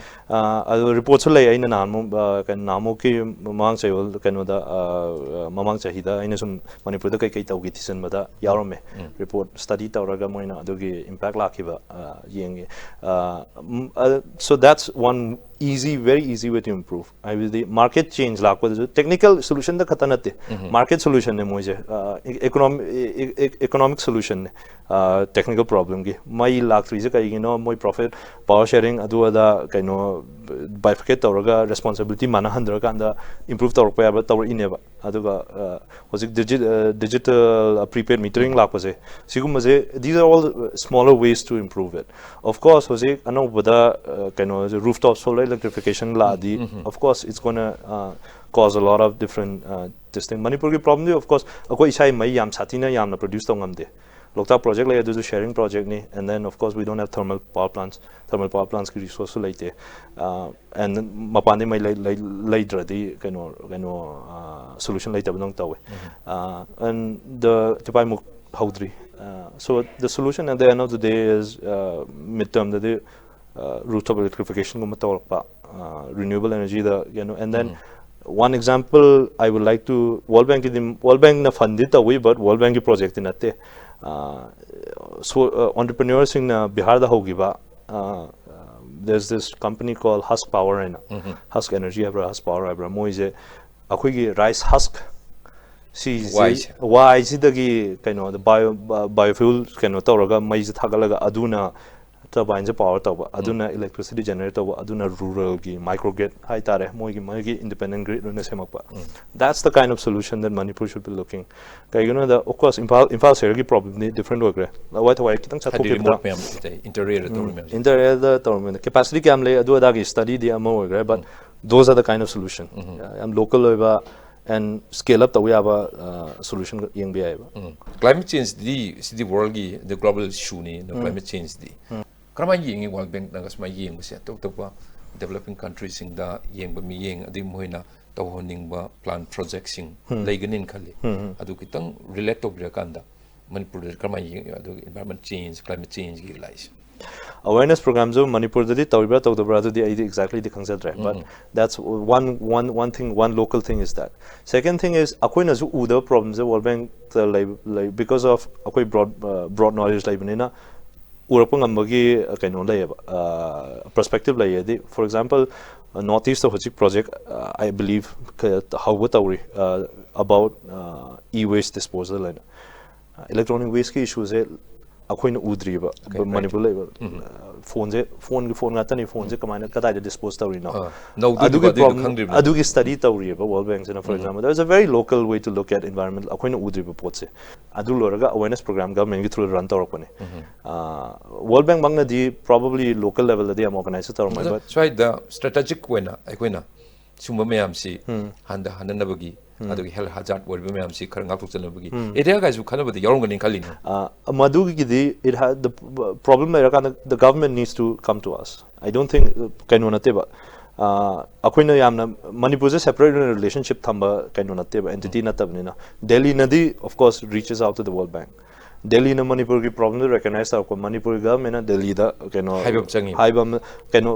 ꯑ, ꯑꯗꯨ report ꯁꯨ ꯂꯩ, ꯑꯩꯅ ꯅꯍꯥꯟꯃꯨꯛ, ꯑ, ꯀꯩꯅꯣ, ꯅꯍꯥꯟꯃꯨꯛꯀꯤ ꯃꯃꯥꯡ ꯆꯌꯣꯜ ꯀꯩꯅꯣꯗ, ꯑ, ꯃꯃꯥꯡ ꯆꯍꯤꯗ ꯑꯩꯅ ꯁꯨꯝ ꯃꯅꯤꯄꯨꯔꯗ ꯀꯩꯀꯩ ꯇꯧꯈꯤ ꯊꯤꯖꯤꯟꯕꯗ ꯌꯥꯎꯔꯝꯃꯦ꯫ Report study ꯇꯧꯔꯒ ꯃꯣꯏꯅ ꯑꯗꯨꯒꯤ impact ꯂꯥꯛꯈꯤꯕ, ꯑ, ꯌꯦꯡꯉꯤ꯫ ꯑ, ꯎꯝ, ꯑ, so that's one easy, very easy way to improve. ꯍꯥꯏꯕꯗꯤ market change ꯂꯥꯛꯄꯗꯁꯨ technical solution ꯗ ꯈꯛꯇ ꯅꯠꯇꯦ, market solution ꯅꯦ ꯃꯣꯏꯁꯦ, economic, economic solution ꯅꯦ, technical problem ꯒꯤ꯫ ꯃꯩ ꯂꯥꯛꯇ꯭ꯔꯤꯁꯦ ꯀꯩꯒꯤꯅꯣ? ꯃꯣꯏ profit, power sharing, ꯑꯗꯨ ꯑꯗꯥ, ꯀꯩꯅꯣ, bifurcate ꯇꯧꯔꯒ responsibility ꯃꯥꯟꯅꯍꯟꯗ꯭ꯔꯀꯥꯟꯗ improve ꯇꯧꯔꯛꯄ ꯌꯥꯕ ꯇꯧꯔꯛꯏꯅꯦꯕ꯫ ꯑꯗꯨꯒ, ꯑ, ꯍꯧꯖꯤꯛ digi-, ꯑ, digital, ꯑ, prepaid metering ꯂꯥꯛꯄꯁꯦ, ꯁꯤꯒꯨꯝꯕꯁꯦ, these are all, uh, smaller ways to improve it. Of course, ꯍꯧꯖꯤꯛ ꯑꯅꯧꯕꯗ, ꯑ, ꯀꯩꯅꯣ, rooftop solar electrification ꯂꯥꯛꯑꯗꯤ, of course, it's gonna, uh, cause a lot of different, uh, this thing. ꯃꯅꯤꯄꯨꯔꯒꯤ problem D, of course, ꯑꯩꯈꯣꯏ ꯏꯁꯥꯒꯤ ꯃꯩ ꯌꯥꯝ ꯁꯥꯊꯤꯅ ꯌꯥꯝꯅ produce ꯇꯧ ꯉꯝꯗꯦ꯫ ꯂꯣꯛꯇꯥꯛ project ꯂꯩ, ꯑꯗꯨꯁꯨ sharing project ꯅꯤ, and then, of course, we don't have thermal power plants, thermal power plants ꯀꯤ resource ꯁꯨ ꯂꯩꯇꯦ꯫ ꯑ, and ꯃꯄꯥꯟꯗꯩ ꯃꯩ ꯂꯩ-, ꯂꯩ-, ꯂꯩꯗ꯭ꯔꯗꯤ ꯀꯩꯅꯣ, ꯀꯩꯅꯣ, ꯑ, solution ꯂꯩꯇꯕꯗꯧꯅ ꯇꯧꯋꯦ꯫ ꯑ, and the ꯆꯤꯄꯥꯏꯃꯨꯛ ꯍꯧꯗ꯭ꯔꯤ꯫ ꯑ, so the solution at the end of the day is, ꯑ, mid term ꯗꯗꯤ, ꯑ, rooftop electrification ꯒꯨꯝꯕ ꯇꯧꯔꯛꯄ, ꯑ, renewable energy ꯗ ꯀꯩꯅꯣ, and then one example I would like to, World Bank ꯀꯤꯗꯤ, World Bank ꯅ fund ꯗꯤ ꯇꯧꯏ, but World Bank ꯀꯤ project ꯇꯤ ꯅꯠꯇꯦ꯫ ꯑ, so, ꯑ, entrepreneur ꯁꯤꯡꯅ ꯕꯤꯍꯥꯔꯗ ꯍꯧꯈꯤꯕ, ꯑ, there's this company called Husk Power ꯍꯥꯏꯅ, Husk Energy ꯍꯥꯏꯕ꯭ꯔꯥ, Husk Power ꯍꯥꯏꯕ꯭ꯔꯥ, ꯃꯣꯏꯁꯦ ꯑꯩꯈꯣꯏꯒꯤ rice husk ꯁꯤꯁꯦ, ꯋꯥꯏꯁꯦ꯫ ꯋꯥꯏꯁꯤꯗꯒꯤ ꯀꯩꯅꯣꯗ bio, biofuel ꯀꯩꯅꯣ ꯇꯧꯔꯒ ꯃꯩꯁꯦ ꯊꯥꯒꯠꯂꯒ ꯑꯗꯨꯅ turbine ꯁꯦ power ꯇꯧꯕ, ꯑꯗꯨꯅ electricity generate ꯇꯧꯕ, ꯑꯗꯨꯅ rural ꯒꯤ micro grid ꯍꯥꯏꯇꯥꯔꯦ, ꯃꯣꯏꯒꯤ, ꯃꯣꯏꯒꯤ independent grid ꯑꯣꯏꯅ ꯁꯦꯝꯃꯛꯄ꯫ That's the kind of solution that Manipur should be looking. ꯀꯩꯒꯤꯅꯣꯗ, of course, Imphal, Imphal ꯁꯍꯔꯒꯤ problem ꯗꯤ different ꯑꯣꯏꯈ꯭ꯔꯦ, ꯂꯋꯥꯏ ꯊꯋꯥꯏ ꯈꯤꯇꯪ ꯍꯥꯏꯗꯤ ꯆꯠꯊꯣꯛꯈꯤꯕꯗ꯫ Remote ꯃꯌꯥꯝ ꯂꯩ, interior ꯗ ꯇꯧꯔꯤ ꯃꯌꯥꯝꯁꯦ꯫ Interior ꯗ ꯇꯧꯔꯝꯃꯤꯅ capacity ꯀꯌꯥꯝ ꯂꯩ, ꯑꯗꯨ ꯑꯗꯥꯒꯤ study ꯗꯤ ꯑꯃ ꯑꯣꯏꯈ꯭ꯔꯦ, but those are the kind of solution. ꯌꯥꯝ local ꯑꯣꯏꯕ and scale up ꯇꯧꯕ ꯌꯥꯕ, ꯑ, solution ꯌꯦꯡꯕ ꯌꯥꯏꯑꯕ꯫ Climate change ꯗꯤ ꯁꯤꯗꯤ world ꯒꯤ, the global issue ꯅꯤ, the climate change ꯗꯤ꯫ ꯀꯔꯝꯍꯥꯏꯅ ꯌꯦꯡꯉꯤ World Bank ꯅꯒ ꯁꯨꯃꯥꯏꯅ ꯌꯦꯡꯕꯁꯦ? ꯑꯇꯣꯞ ꯑꯇꯣꯞꯄ ꯗꯦꯕꯂꯞꯄꯤꯡ ꯀꯟꯇ꯭ꯔꯤꯁꯤꯡꯗ ꯌꯦꯡꯕ ꯃꯤꯠꯌꯦꯡ, ꯑꯗꯩ ꯃꯣꯏꯅ ꯇꯧꯍꯟꯅꯤꯡꯕ ꯄ꯭ꯂꯥꯟ ꯄ꯭ꯔꯣꯖꯦꯛꯁꯤꯡ ꯂꯩꯒꯅꯤꯅ ꯈꯜꯂꯤ꯫ ꯑꯗꯨ ꯈꯤꯇꯪ ꯔꯤꯂꯦꯠ ꯇꯧꯕꯤꯔꯀꯥꯟꯗ ꯃꯅꯤꯄꯨꯔꯗ ꯀꯔꯝꯍꯥꯏꯅ ꯌꯦꯡꯉꯤ, ꯑꯗꯨꯒ ꯏꯟꯚꯥꯏꯔꯣꯟꯃꯦꯟ ꯆꯦꯟꯖ, ꯀ꯭ꯂꯥꯏꯃꯦꯠ ꯆꯦꯟꯖꯒꯤ ꯂꯥꯏꯁꯦ? Awareness programꯁꯨ ꯃꯅꯤꯄꯨꯔꯗꯗꯤ ꯇꯧꯔꯤꯕ꯭ꯔꯥ ꯇꯧꯗꯕ꯭ꯔꯥ ꯑꯗꯨꯗꯤ ꯑꯩꯗꯤ exactlyꯗꯤ ꯈꯪꯖꯗ꯭ꯔꯦ, but that's one one one thing, one local thing is that. Second thing is, ꯑꯩꯈꯣꯏꯅꯁꯨ ꯎꯗꯕ problemꯁꯦ World Bankꯇ ꯂꯩ, ꯂꯩ, because of ꯑꯩꯈꯣꯏ broad broad knowledge ꯂꯩꯕꯅꯤꯅ ꯎꯔꯛꯄ ꯉꯝꯕꯒꯤ ꯀꯩꯅꯣ ꯂꯩꯌꯦꯕ, perspective ꯂꯩꯌꯦ꯫ ꯍꯥꯏꯗꯤ, for example, North Eastꯇ ꯍꯧꯖꯤꯛ project, I believe, ꯍꯧꯕ ꯇꯧꯔꯤ, about e-waste disposal ꯍꯥꯏꯅ꯫ Electronic wasteꯀꯤ issueꯁꯦ ꯑꯩꯈꯣꯏꯅ ꯎꯗ꯭ꯔꯤꯕ, ꯃꯅꯤꯄꯨꯔ ꯂꯩꯕ꯫ ꯐꯣꯟꯁꯦ, ꯐꯣꯟꯒꯤ ꯐꯣꯟ ꯉꯥꯛꯇꯅꯤ, ꯐꯣꯟꯁꯦ ꯀꯃꯥꯏꯅ, ꯀꯗꯥꯏꯗ dispose ꯇꯧꯔꯤꯅꯣ? ꯅꯧꯗꯣꯏꯅꯦꯕ, ꯑꯗꯨꯒꯤ problem, ꯈꯪꯗ꯭ꯔꯤꯕꯅꯦ꯫ ꯑꯗꯨꯒꯤ study ꯇꯧꯔꯤꯑꯕ World Bankꯁꯤꯅ, for example. There is a very local way to look at environment, ꯑꯩꯈꯣꯏꯅ ꯎꯗ꯭ꯔꯤꯕ ꯄꯣꯠꯁꯦ꯫ ꯑꯗꯨ ꯂꯣꯏꯔꯒ awareness program governmentꯀꯤ through run ꯇꯧꯔꯛꯄꯅꯦ꯫ World Bankꯃꯛꯅꯗꯤ probably local levelꯗꯗꯤ ꯌꯥꯝ organize ꯇꯧꯔꯝꯃꯣꯏ, but ꯁ꯭ꯋꯥꯏꯗ strategic ꯑꯣꯏꯅ ꯑꯩꯈꯣꯏꯅ ꯁꯨꯝꯕ ꯃꯌꯥꯝꯁꯤ ꯍꯟꯊ ꯍꯟꯊꯅꯕꯒꯤ, ꯑꯗꯨꯒ health hazard ꯑꯣꯏꯔꯤꯕ ꯃꯌꯥꯝꯁꯤ ꯈꯔ ꯉꯥꯛꯊꯣꯛꯆꯅꯕꯒꯤ areaꯒꯥꯏꯁꯨ ꯈꯟꯅꯕꯗꯤ ꯌꯥꯎꯔꯝꯒꯅꯤ ꯈꯜꯂꯤꯅꯦ꯫ ꯃꯗꯨꯒꯤꯗꯤ it ha the problem ꯂꯩꯔꯀꯥꯟꯗ the government needs to come to us. I don't think, ꯀꯩꯅꯣ ꯅꯠꯇꯦꯕ, ꯑꯩꯈꯣꯏꯅ ꯌꯥꯝꯅ, ꯃꯅꯤꯄꯨꯔꯁꯦ separate ꯑꯣꯏꯅ relationship ꯊꯝꯕ ꯀꯩꯅꯣ ꯅꯠꯇꯦꯕ, entity ꯅꯠꯇꯕꯅꯤꯅ꯫ ꯗꯦꯜꯂꯤꯅꯗꯤ, of course, reaches out to the World Bank. ꯗꯦꯜꯂꯤꯅ ꯃꯅꯤꯄꯨꯔꯒꯤ problemꯗꯨ recognize ꯇꯧꯔꯛꯄ, ꯃꯅꯤꯄꯨꯔꯒꯤ governmentꯅ ꯗꯦꯜꯂꯤꯗ ꯀꯩꯅꯣ ꯍꯥꯏꯕ ꯑꯃ ꯆꯪꯉꯤ꯫ ꯍꯥꯏꯕ ꯑꯃ, ꯀꯩꯅꯣ,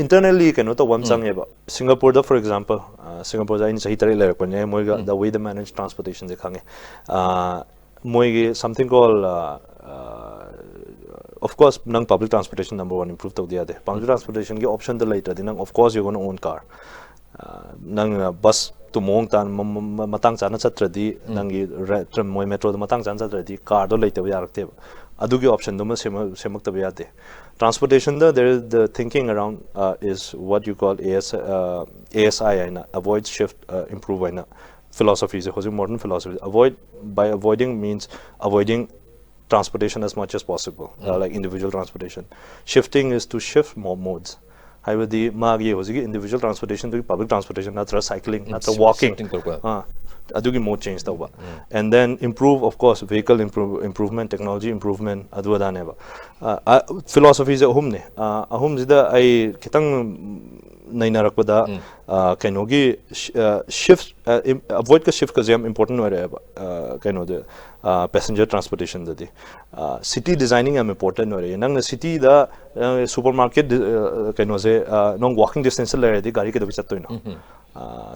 internally ꯀꯩꯅꯣ ꯇꯧꯕ ꯑꯃ ꯆꯪꯉꯦꯕ꯫ ꯁꯤꯡꯒꯥꯄꯨꯔꯗ, for example, ꯁꯤꯡꯒꯥꯄꯨꯔꯗ ꯑꯩꯅ ꯆꯍꯤ ꯇꯔꯦꯠ ꯂꯩꯔꯛꯄꯅꯦ, ꯃꯣꯏꯒ the way they manage transportationꯁꯦ ꯈꯪꯉꯦ꯫ ꯃꯣꯏꯒꯤ something called, of course, ꯅꯪ public transportation number one improve ꯇꯧꯗ ꯌꯥꯗꯦ꯫ Public transportationꯒꯤ optionꯗ ꯂꯩꯇ꯭ꯔꯗꯤ ꯅꯪ, of course, you're gonna own car. ꯅꯪꯅ busꯇꯨ ꯃꯑꯣꯡ ꯇꯥꯅ, ꯃ- ꯃ- ꯃ- ꯃꯇꯥꯡ ꯆꯥꯅ ꯆꯠꯇ꯭ꯔꯗꯤ, ꯅꯪꯒꯤ ꯔ- tram, ꯃꯣꯏ metroꯗ ꯃꯇꯥꯡ ꯆꯥꯅ ꯆꯠꯇ꯭ꯔꯗꯤ carꯗꯣ ꯂꯩꯇꯕ ꯌꯥꯔꯛꯇꯦꯕ꯫ ꯑꯗꯨꯒꯤ optionꯗꯨꯃ ꯁꯦꯝꯃ- ꯁꯦꯝꯃꯛꯇꯕ ꯌꯥꯗꯦ꯫ Transportationꯗ there is the thinking around, uh, is what you call AS, uh, ASI ꯍꯥꯏꯅ, avoid, shift, uh, improve ꯍꯥꯏꯅ philosophyꯁꯦ, ꯍꯧꯖꯤꯛ modern philosophy. Avoid, by avoiding means avoiding transportation as much as possible, uh, like individual transportation. Shifting is to shift more modes. ꯍꯥꯏꯕꯗꯤ ꯃꯥꯒꯤ ꯍꯧꯖꯤꯛꯀꯤ individual transportationꯗꯨꯒꯤ public transportation ꯅꯠꯇ꯭ꯔꯒ cycling ꯅꯠꯇ꯭ꯔꯒ Shifting walking ꯇꯧꯔꯛꯄ. ꯑꯥ, ꯑꯗꯨꯒꯤ ꯃꯣꯠ ꯆꯦꯟꯖ ꯇꯧꯕ. And then improve, of course, vehicle improve, improvement, technology improvement, ꯑꯗꯨ ꯑꯗꯥꯅꯦꯕ. ꯐꯤꯂꯣꯁꯣꯐꯤꯁꯦ ꯑꯍꯨꯝꯅꯦ. ꯑꯥ, ꯑꯍꯨꯝꯁꯤꯗ ꯑꯩ ꯈꯤꯇꯪ ꯅꯩꯅꯔꯛꯄꯗ, ꯑꯥ, ꯀꯩꯅꯣꯒꯤ shift, avoidꯀ shiftꯀꯁꯦ ꯌꯥꯝ important ꯑꯣꯏꯔꯛꯑꯦꯕ, ꯑꯥ, ꯀꯩꯅꯣꯗ, passenger transportationꯗꯗꯤ. City designing ꯌꯥꯝ important ꯑꯣꯏꯔꯛꯑꯦ. ꯅꯪꯅ cityꯗ supermarket ꯀꯩꯅꯣꯁꯦ, ꯑꯥ, ꯅꯪ walking distanceꯇ ꯂꯩꯔꯗꯤ ꯒꯥꯔꯤ ꯀꯩꯗꯧꯕꯩ ꯆꯠꯇꯣꯏꯅꯣ?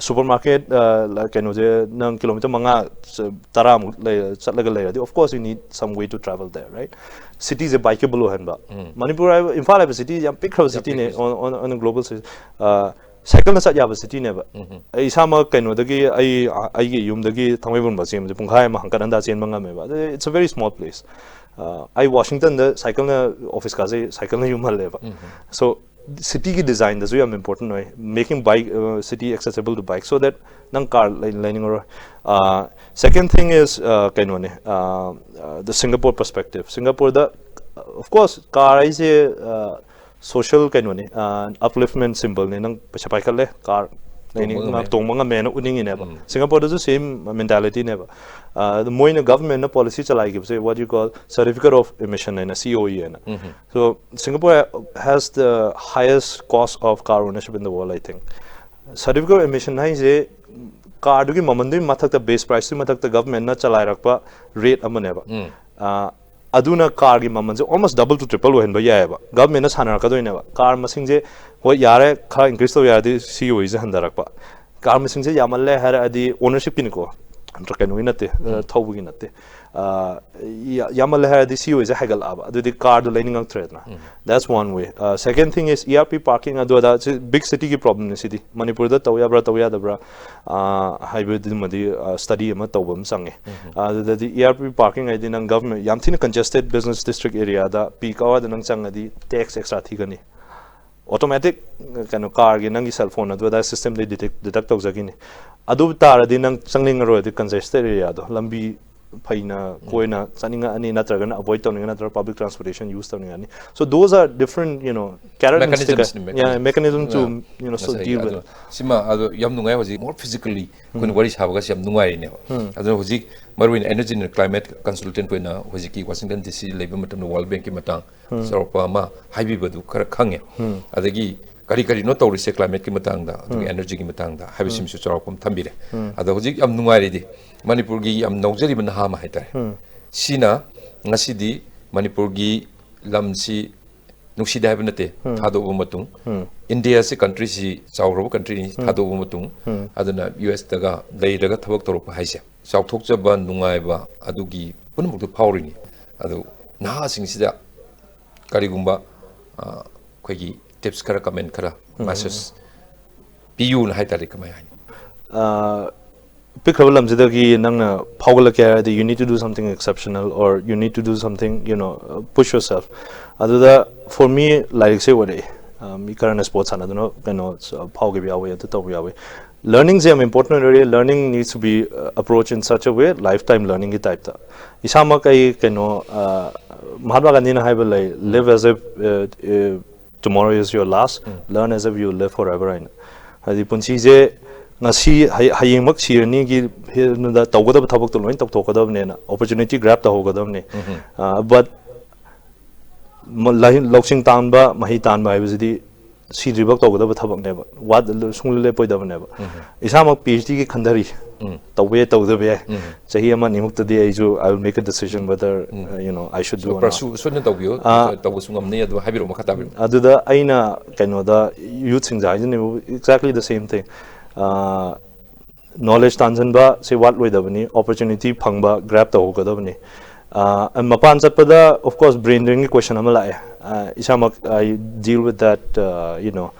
Supermarket, ꯑꯥ, ꯀꯩꯅꯣꯁꯦ ꯅꯪ ꯀꯤꯂꯣꯃꯤꯇꯔ ꯃꯉꯥ, ꯇꯔꯥꯃꯨꯛ ꯂꯩ-, ꯆꯠꯂꯒ ꯂꯩꯔꯗꯤ, of course you need some way to travel there, right? Cityꯁꯦ bikeable ꯑꯣꯏꯍꯟꯕ. ꯃꯅꯤꯄꯨꯔ ꯍꯥꯏꯕ, ꯏꯝꯐꯥꯜ ꯍꯥꯏꯕ city ꯌꯥꯝ ꯄꯤꯛꯈ꯭ꯔꯕ cityꯅꯦ on, on, on a global scale. ꯑꯥ, cycleꯅ ꯆꯠ ꯌꯥꯕ cityꯅꯦꯕ꯫ ꯑꯩ ꯏꯁꯥꯃꯛ ꯀꯩꯅꯣꯗꯒꯤ, ꯑꯩ, ꯑꯩꯒꯤ ꯌꯨꯝꯗꯒꯤ ꯊꯥꯡꯃꯩꯕꯟꯐꯥꯎ ꯆꯦꯟꯕꯁꯦ ꯄꯨꯡꯈꯥꯏ ꯑꯃ ꯍꯪꯀꯠ ꯍꯟꯗ ꯆꯦꯟꯕ ꯉꯝꯃꯦꯕ꯫ ꯑꯗꯨ it's a very small place. ꯑꯥ, ꯑꯩ ꯋꯥꯁꯤꯡꯇꯟꯗ cycleꯅ office ꯀꯥꯖꯩ, cycleꯅ ꯌꯨꯝ ꯍꯜꯂꯦꯕ꯫ So cityꯒꯤ designꯗꯁꯨ ꯌꯥꯝ important ꯑꯣꯏ, making bike, uh, city accessible to bike, so that ꯅꯪ car ꯂꯩ-, ꯂꯩꯅꯤꯡꯉꯔꯣꯏ. Uh, second thing is, uh, ꯀꯩꯅꯣꯅꯦ, uh, uh, the Singapore perspective. Singaporeꯗ, of course, car ꯍꯥꯏꯁꯦ, uh, social ꯀꯩꯅꯣꯅꯦ, uh, upliftment symbolꯅꯦ. ꯅꯪ ꯄꯩꯁꯥ ꯄꯥꯏꯈꯠꯂꯦ, car ꯂꯩꯅꯤꯡ-, ꯉꯝꯃꯦ. ꯇꯣꯡꯕ ꯉꯝꯃꯦꯅ ꯎꯠꯅꯤꯡꯉꯤꯅꯦꯕ꯫ Singaporeꯗꯁꯨ same mentalityꯅꯦꯕ꯫ Uh, ꯑꯗꯨ ꯃꯣꯏꯅ governmentꯅ policy ꯆꯂꯥꯏꯈꯤꯕꯁꯦ, what you call certificate of emission ꯍꯥꯏꯅ, C O E ꯍꯥꯏꯅ꯫ So Singapore has the highest cost of car ownership in the world, I think. Certificate of emission ꯍꯥꯏꯁꯦ carꯗꯨꯒꯤ ꯃꯃꯜꯗꯨꯒꯤ ꯃꯊꯛꯇ, base priceꯇꯨꯒꯤ ꯃꯊꯛꯇ governmentꯅ ꯆꯂꯥꯏꯔꯛꯄ rate ꯑꯃꯅꯦꯕ꯫ ꯑꯥ, ꯑꯗꯨꯅ carꯒꯤ ꯃꯃꯜꯁꯦ almost double to triple ꯑꯣꯏꯍꯟꯕ ꯌꯥꯏꯑꯕ꯫ Governmentꯅ ꯁꯥꯟꯅꯔꯛꯀꯗꯣꯏꯅꯦꯕ꯫ Car ꯃꯁꯤꯡꯁꯦ, ꯍꯣꯏ, ꯌꯥꯔꯦ, ꯈꯔ increase ꯇꯧ ꯌꯥꯔꯗꯤ C O Eꯁꯦ ꯍꯟꯊꯔꯛꯄ꯫ Car ꯃꯁꯤꯡꯁꯦ ꯌꯥꯝꯃꯜꯂꯦ ꯍꯥꯏꯔꯛꯑꯗꯤ, ownershipꯀꯤꯅꯤꯀꯣ, ꯅꯠꯇ꯭ꯔ ꯀꯩꯅꯣꯒꯤ ꯅꯠꯇꯦ, ꯑ, ꯊꯧꯕꯒꯤ ꯅꯠꯇꯦ꯫ ꯑ, ꯌꯥ-, ꯌꯥꯝꯃꯜꯂꯦ ꯍꯥꯏꯔꯗꯤ C O Eꯁꯦ ꯍꯥꯏꯒꯠꯂꯛꯑꯕ, ꯑꯗꯨꯗꯤ carꯗꯣ ꯂꯩꯅꯤꯡꯉꯛꯇ꯭ꯔꯦꯗꯅ꯫ That's one way. Uh, second thing is E R P parking ꯑꯗꯨ ꯑꯗꯥ, ꯁꯤ big cityꯒꯤ problemꯅꯤ ꯁꯤꯗꯤ꯫ ꯃꯅꯤꯄꯨꯔꯗ ꯇꯧ ꯌꯥꯕ꯭ꯔꯥ ꯇꯧ ꯌꯥꯗꯕ꯭ꯔꯥ, ꯑ, ꯍꯥꯏꯕꯗꯨꯃꯗꯤ, ꯑ, study ꯑꯃ ꯇꯧꯕ ꯑꯃ ꯆꯪꯉꯦ꯫ ꯑꯗꯨꯗꯗꯤ E R P parking ꯍꯥꯏꯗꯤ ꯅꯪ government ꯌꯥꯝ ꯊꯤꯅ congested business district areaꯗ peak hourꯗ ꯅꯪ ꯆꯪꯉꯗꯤ tax extra ꯊꯤꯒꯅꯤ꯫ Automatic ꯀꯩꯅꯣ carꯒꯤ ꯅꯪꯒꯤ cell phone ꯑꯗꯨ ꯑꯗꯥ systemꯗꯩ detect, detect ꯇꯧꯖꯈꯤꯅꯤ꯫ ꯑꯗꯨ ꯇꯥꯔꯗꯤ ꯅꯪ ꯆꯪꯅꯤꯡꯉꯔꯣꯏ, ꯑꯗꯨ congested areaꯗꯣ, ꯂꯝꯕꯤ ꯐꯩꯅ ꯀꯣꯏꯅ ꯆꯠꯅꯤꯡꯉꯛꯑꯅꯤ, ꯅꯠꯇ꯭ꯔꯒꯅ avoid ꯇꯧꯅꯤꯡꯉꯛꯑꯅꯤ, ꯅꯠꯇ꯭ꯔꯒ public transportation use ꯇꯧꯅꯤꯡꯉꯛꯑꯅꯤ. So those are different, you know, characteristic, Mechanisms ꯅꯤ, yeah, mechanism to, you know, so ꯉꯁꯥꯏꯒꯤ deal ꯑꯗꯣ with. ꯁꯤꯃ ꯑꯗꯣ ꯌꯥꯝ ꯅꯨꯡꯉꯥꯏ꯫ ꯍꯧꯖꯤꯛ more physically ꯑꯩꯈꯣꯏꯅ ꯋꯥꯔꯤ ꯁꯥꯕꯒꯁꯤ ꯌꯥꯝ ꯅꯨꯡꯉꯥꯏꯔꯤꯅꯦꯕ꯫ ꯑꯗꯨꯅ ꯍꯧꯖꯤꯛ ꯃꯔꯨꯑꯣꯏꯅ energy and climate consultant ꯑꯣꯏꯅ ꯍꯧꯖꯤꯛꯀꯤ Washington D C ꯂꯩꯕ ꯃꯇꯝꯗ World Bank ꯀꯤ ꯃꯇꯥꯡ ꯆꯥꯎꯔꯥꯛꯄ ꯑꯃ ꯍꯥꯏꯕꯤꯕꯗꯨ ꯈꯔ ꯈꯪꯉꯦ꯫ ꯑꯗꯒꯤ ꯀꯔꯤ ꯀꯔꯤꯅꯣ ꯇꯧꯔꯤꯁꯦ climate ꯀꯤ ꯃꯇꯥꯡꯗ, ꯑꯗꯨꯒꯤ energy ꯒꯤ ꯃꯇꯥꯡꯗ ꯍꯥꯏꯕꯁꯤꯃꯁꯨ ꯆꯥꯎꯔꯥꯛꯄ ꯑꯃ ꯊꯝꯕꯤꯔꯦ꯫ ꯑꯗꯣ ꯍꯧꯖꯤꯛ ꯌꯥꯝ ꯅꯨꯡꯉꯥꯏꯔꯤꯗꯤ ꯃꯅꯤꯄꯨꯔꯒꯤ ꯌꯥꯝ ꯅꯧꯖꯔꯤꯕ ꯅꯍꯥ ꯑꯃ ꯍꯥꯏꯇꯥꯔꯦ꯫ ꯁꯤꯅ ꯉꯁꯤꯗꯤ ꯃꯅꯤꯄꯨꯔꯒꯤ ꯂꯝꯁꯤ ꯅꯨꯡꯁꯤꯗꯦ ꯍꯥꯏꯕ ꯅꯠꯇꯦ, ꯊꯥꯗꯣꯛꯑꯕ ꯃꯇꯨꯡ, ꯏꯟꯗꯤꯌꯥꯁꯤ country ꯁꯤ ꯆꯥꯎꯈ꯭ꯔꯕ country ꯅꯤ, ꯊꯥꯗꯣꯛꯑꯕ ꯃꯇꯨꯡ, ꯑꯗꯨꯅ ꯌꯨ ꯑꯦꯁꯇꯒ ꯂꯩꯔꯒ ꯊꯕꯛ ꯇꯧꯔꯛꯄ ꯍꯥꯏꯁꯦ ꯆꯥꯎꯊꯣꯛꯆꯕ, ꯅꯨꯡꯉꯥꯏꯕ ꯑꯗꯨꯒꯤ ꯄꯨꯝꯅꯃꯛꯇꯨ ꯐꯥꯎꯔꯤꯅꯤ꯫ ꯑꯗꯨ ꯅꯍꯥꯁꯤꯡꯁꯤꯗ ꯀꯔꯤꯒꯨꯝꯕ ꯑ, ꯑꯩꯈꯣꯏꯒꯤ tips ꯈꯔ, comment ꯈꯔ, message ꯄꯤꯌꯨꯅ ꯍꯥꯏꯇꯥꯔꯦ, ꯀꯃꯥꯏ ꯍꯥꯏꯅꯤ? ꯑ, ꯄꯤꯛꯈ꯭ꯔꯕ ꯂꯝꯁꯤꯗꯒꯤ ꯅꯪꯅ ꯐꯥꯎꯒꯠꯂꯛꯀꯦ ꯍꯥꯏꯔꯗꯤ you need to do something exceptional or you need to do something, you know, push yourself. ꯑꯗꯨꯗ for me ꯂꯥꯏꯔꯤꯛꯁꯦ ꯑꯣꯏꯔꯛꯑꯦ꯫ ꯑ, ꯃꯤ ꯈꯔꯅ sports ꯁꯥꯟꯅꯗꯨꯅ ꯀꯩꯅꯣ ꯐꯥꯎꯈꯤꯕ ꯌꯥꯎꯋꯤ, ꯑꯗꯨ ꯇꯧꯕ ꯌꯥꯎꯋꯤ꯫ Learning ꯁꯦ ꯌꯥꯝ important ꯑꯣꯏꯔꯦ꯫ Learning needs to be, uh, approach in such a way, lifetime learning ꯒꯤ type ꯇ꯫ ꯏꯁꯥꯃꯛ ꯑꯩ ꯀꯩꯅꯣ, ꯑ, ꯃꯍꯥꯇꯃꯥ ꯒꯥꯟꯙꯤꯅ ꯍꯥꯏꯕ ꯂꯩ, "Live as if, uh, uh, tomorrow is your last, learn as if you live forever" ꯍꯥꯏꯅ꯫ ꯍꯥꯏꯗꯤ ꯄꯨꯟꯁꯤꯁꯦ ꯉꯁꯤ, ꯍꯌ-, ꯍꯌꯦꯡꯃꯛ ꯁꯤꯔꯅꯤꯒꯤ ꯍꯦꯟꯅ ꯇꯧꯒꯗꯕ ꯊꯕꯛꯇꯣ ꯂꯣꯏ ꯇꯧꯊꯣꯛꯀꯗꯕꯅꯦꯅ, opportunity grab ꯇꯧꯍꯧꯒꯗꯕꯅꯤ꯫ ꯑ, but ꯃ-, ꯂꯥꯏ-, ꯂꯧꯁꯤꯡ ꯇꯥꯟꯕ, ꯃꯍꯩ ꯇꯥꯟꯕ ꯍꯥꯏꯕꯁꯤꯗꯤ ꯁꯤꯗ꯭ꯔꯤꯐꯥꯎ ꯇꯧꯒꯗꯕ ꯊꯕꯛꯅꯦꯕ, ꯋꯥꯠ-, ꯁꯨꯡꯂꯦꯞ ꯂꯦꯞꯄꯣꯏꯗꯕꯅꯦꯕ꯫ ꯏꯁꯥꯃꯛ ꯄꯤ ꯑꯩꯆ ꯗꯤꯒꯤ ꯈꯟꯊꯔꯤ꯫ ꯇꯧꯕ ꯌꯥꯏ, ꯇꯧꯗꯕ ꯌꯥꯏ꯫ ꯆꯍꯤ ꯑꯃ ꯑꯅꯤꯃꯨꯛꯇꯗꯤ ꯑꯩꯁꯨ I will make a decision whether, uh, you know, I should do or not. Pursue ꯁꯣꯏꯗꯅ ꯇꯧꯕꯤꯌꯨ, ꯑ, ꯇꯧꯕꯁꯨ ꯉꯝꯅꯤ꯫ ꯑꯗꯨ ꯍꯥꯏꯕꯤꯔꯛꯑꯣ, ꯃꯈꯥ ꯇꯥꯕꯤꯔꯛꯑꯣ꯫ ꯑꯗꯨꯗ ꯑꯩꯅ ꯀꯩꯅꯣꯗ youth ꯁꯤꯡꯗ ꯍꯥꯏꯖꯅꯤꯡꯕ exactly the same thing. ꯑ, knowledge ꯇꯥꯟꯁꯤꯟꯕ ꯁꯤ ꯋꯥꯠꯂꯣꯏꯗꯕꯅꯤ, opportunity ꯐꯪꯕ grab ꯇꯧꯍꯧꯒꯗꯕꯅꯤ꯫ ꯑ, and ꯃꯄꯥꯟ ꯆꯠꯄꯗ of course brain drain ꯒꯤ question ꯑꯃ ꯂꯥꯛꯑꯦ꯫ ꯑ, ꯏꯁꯥꯃꯛ I deal with that, uh, you know,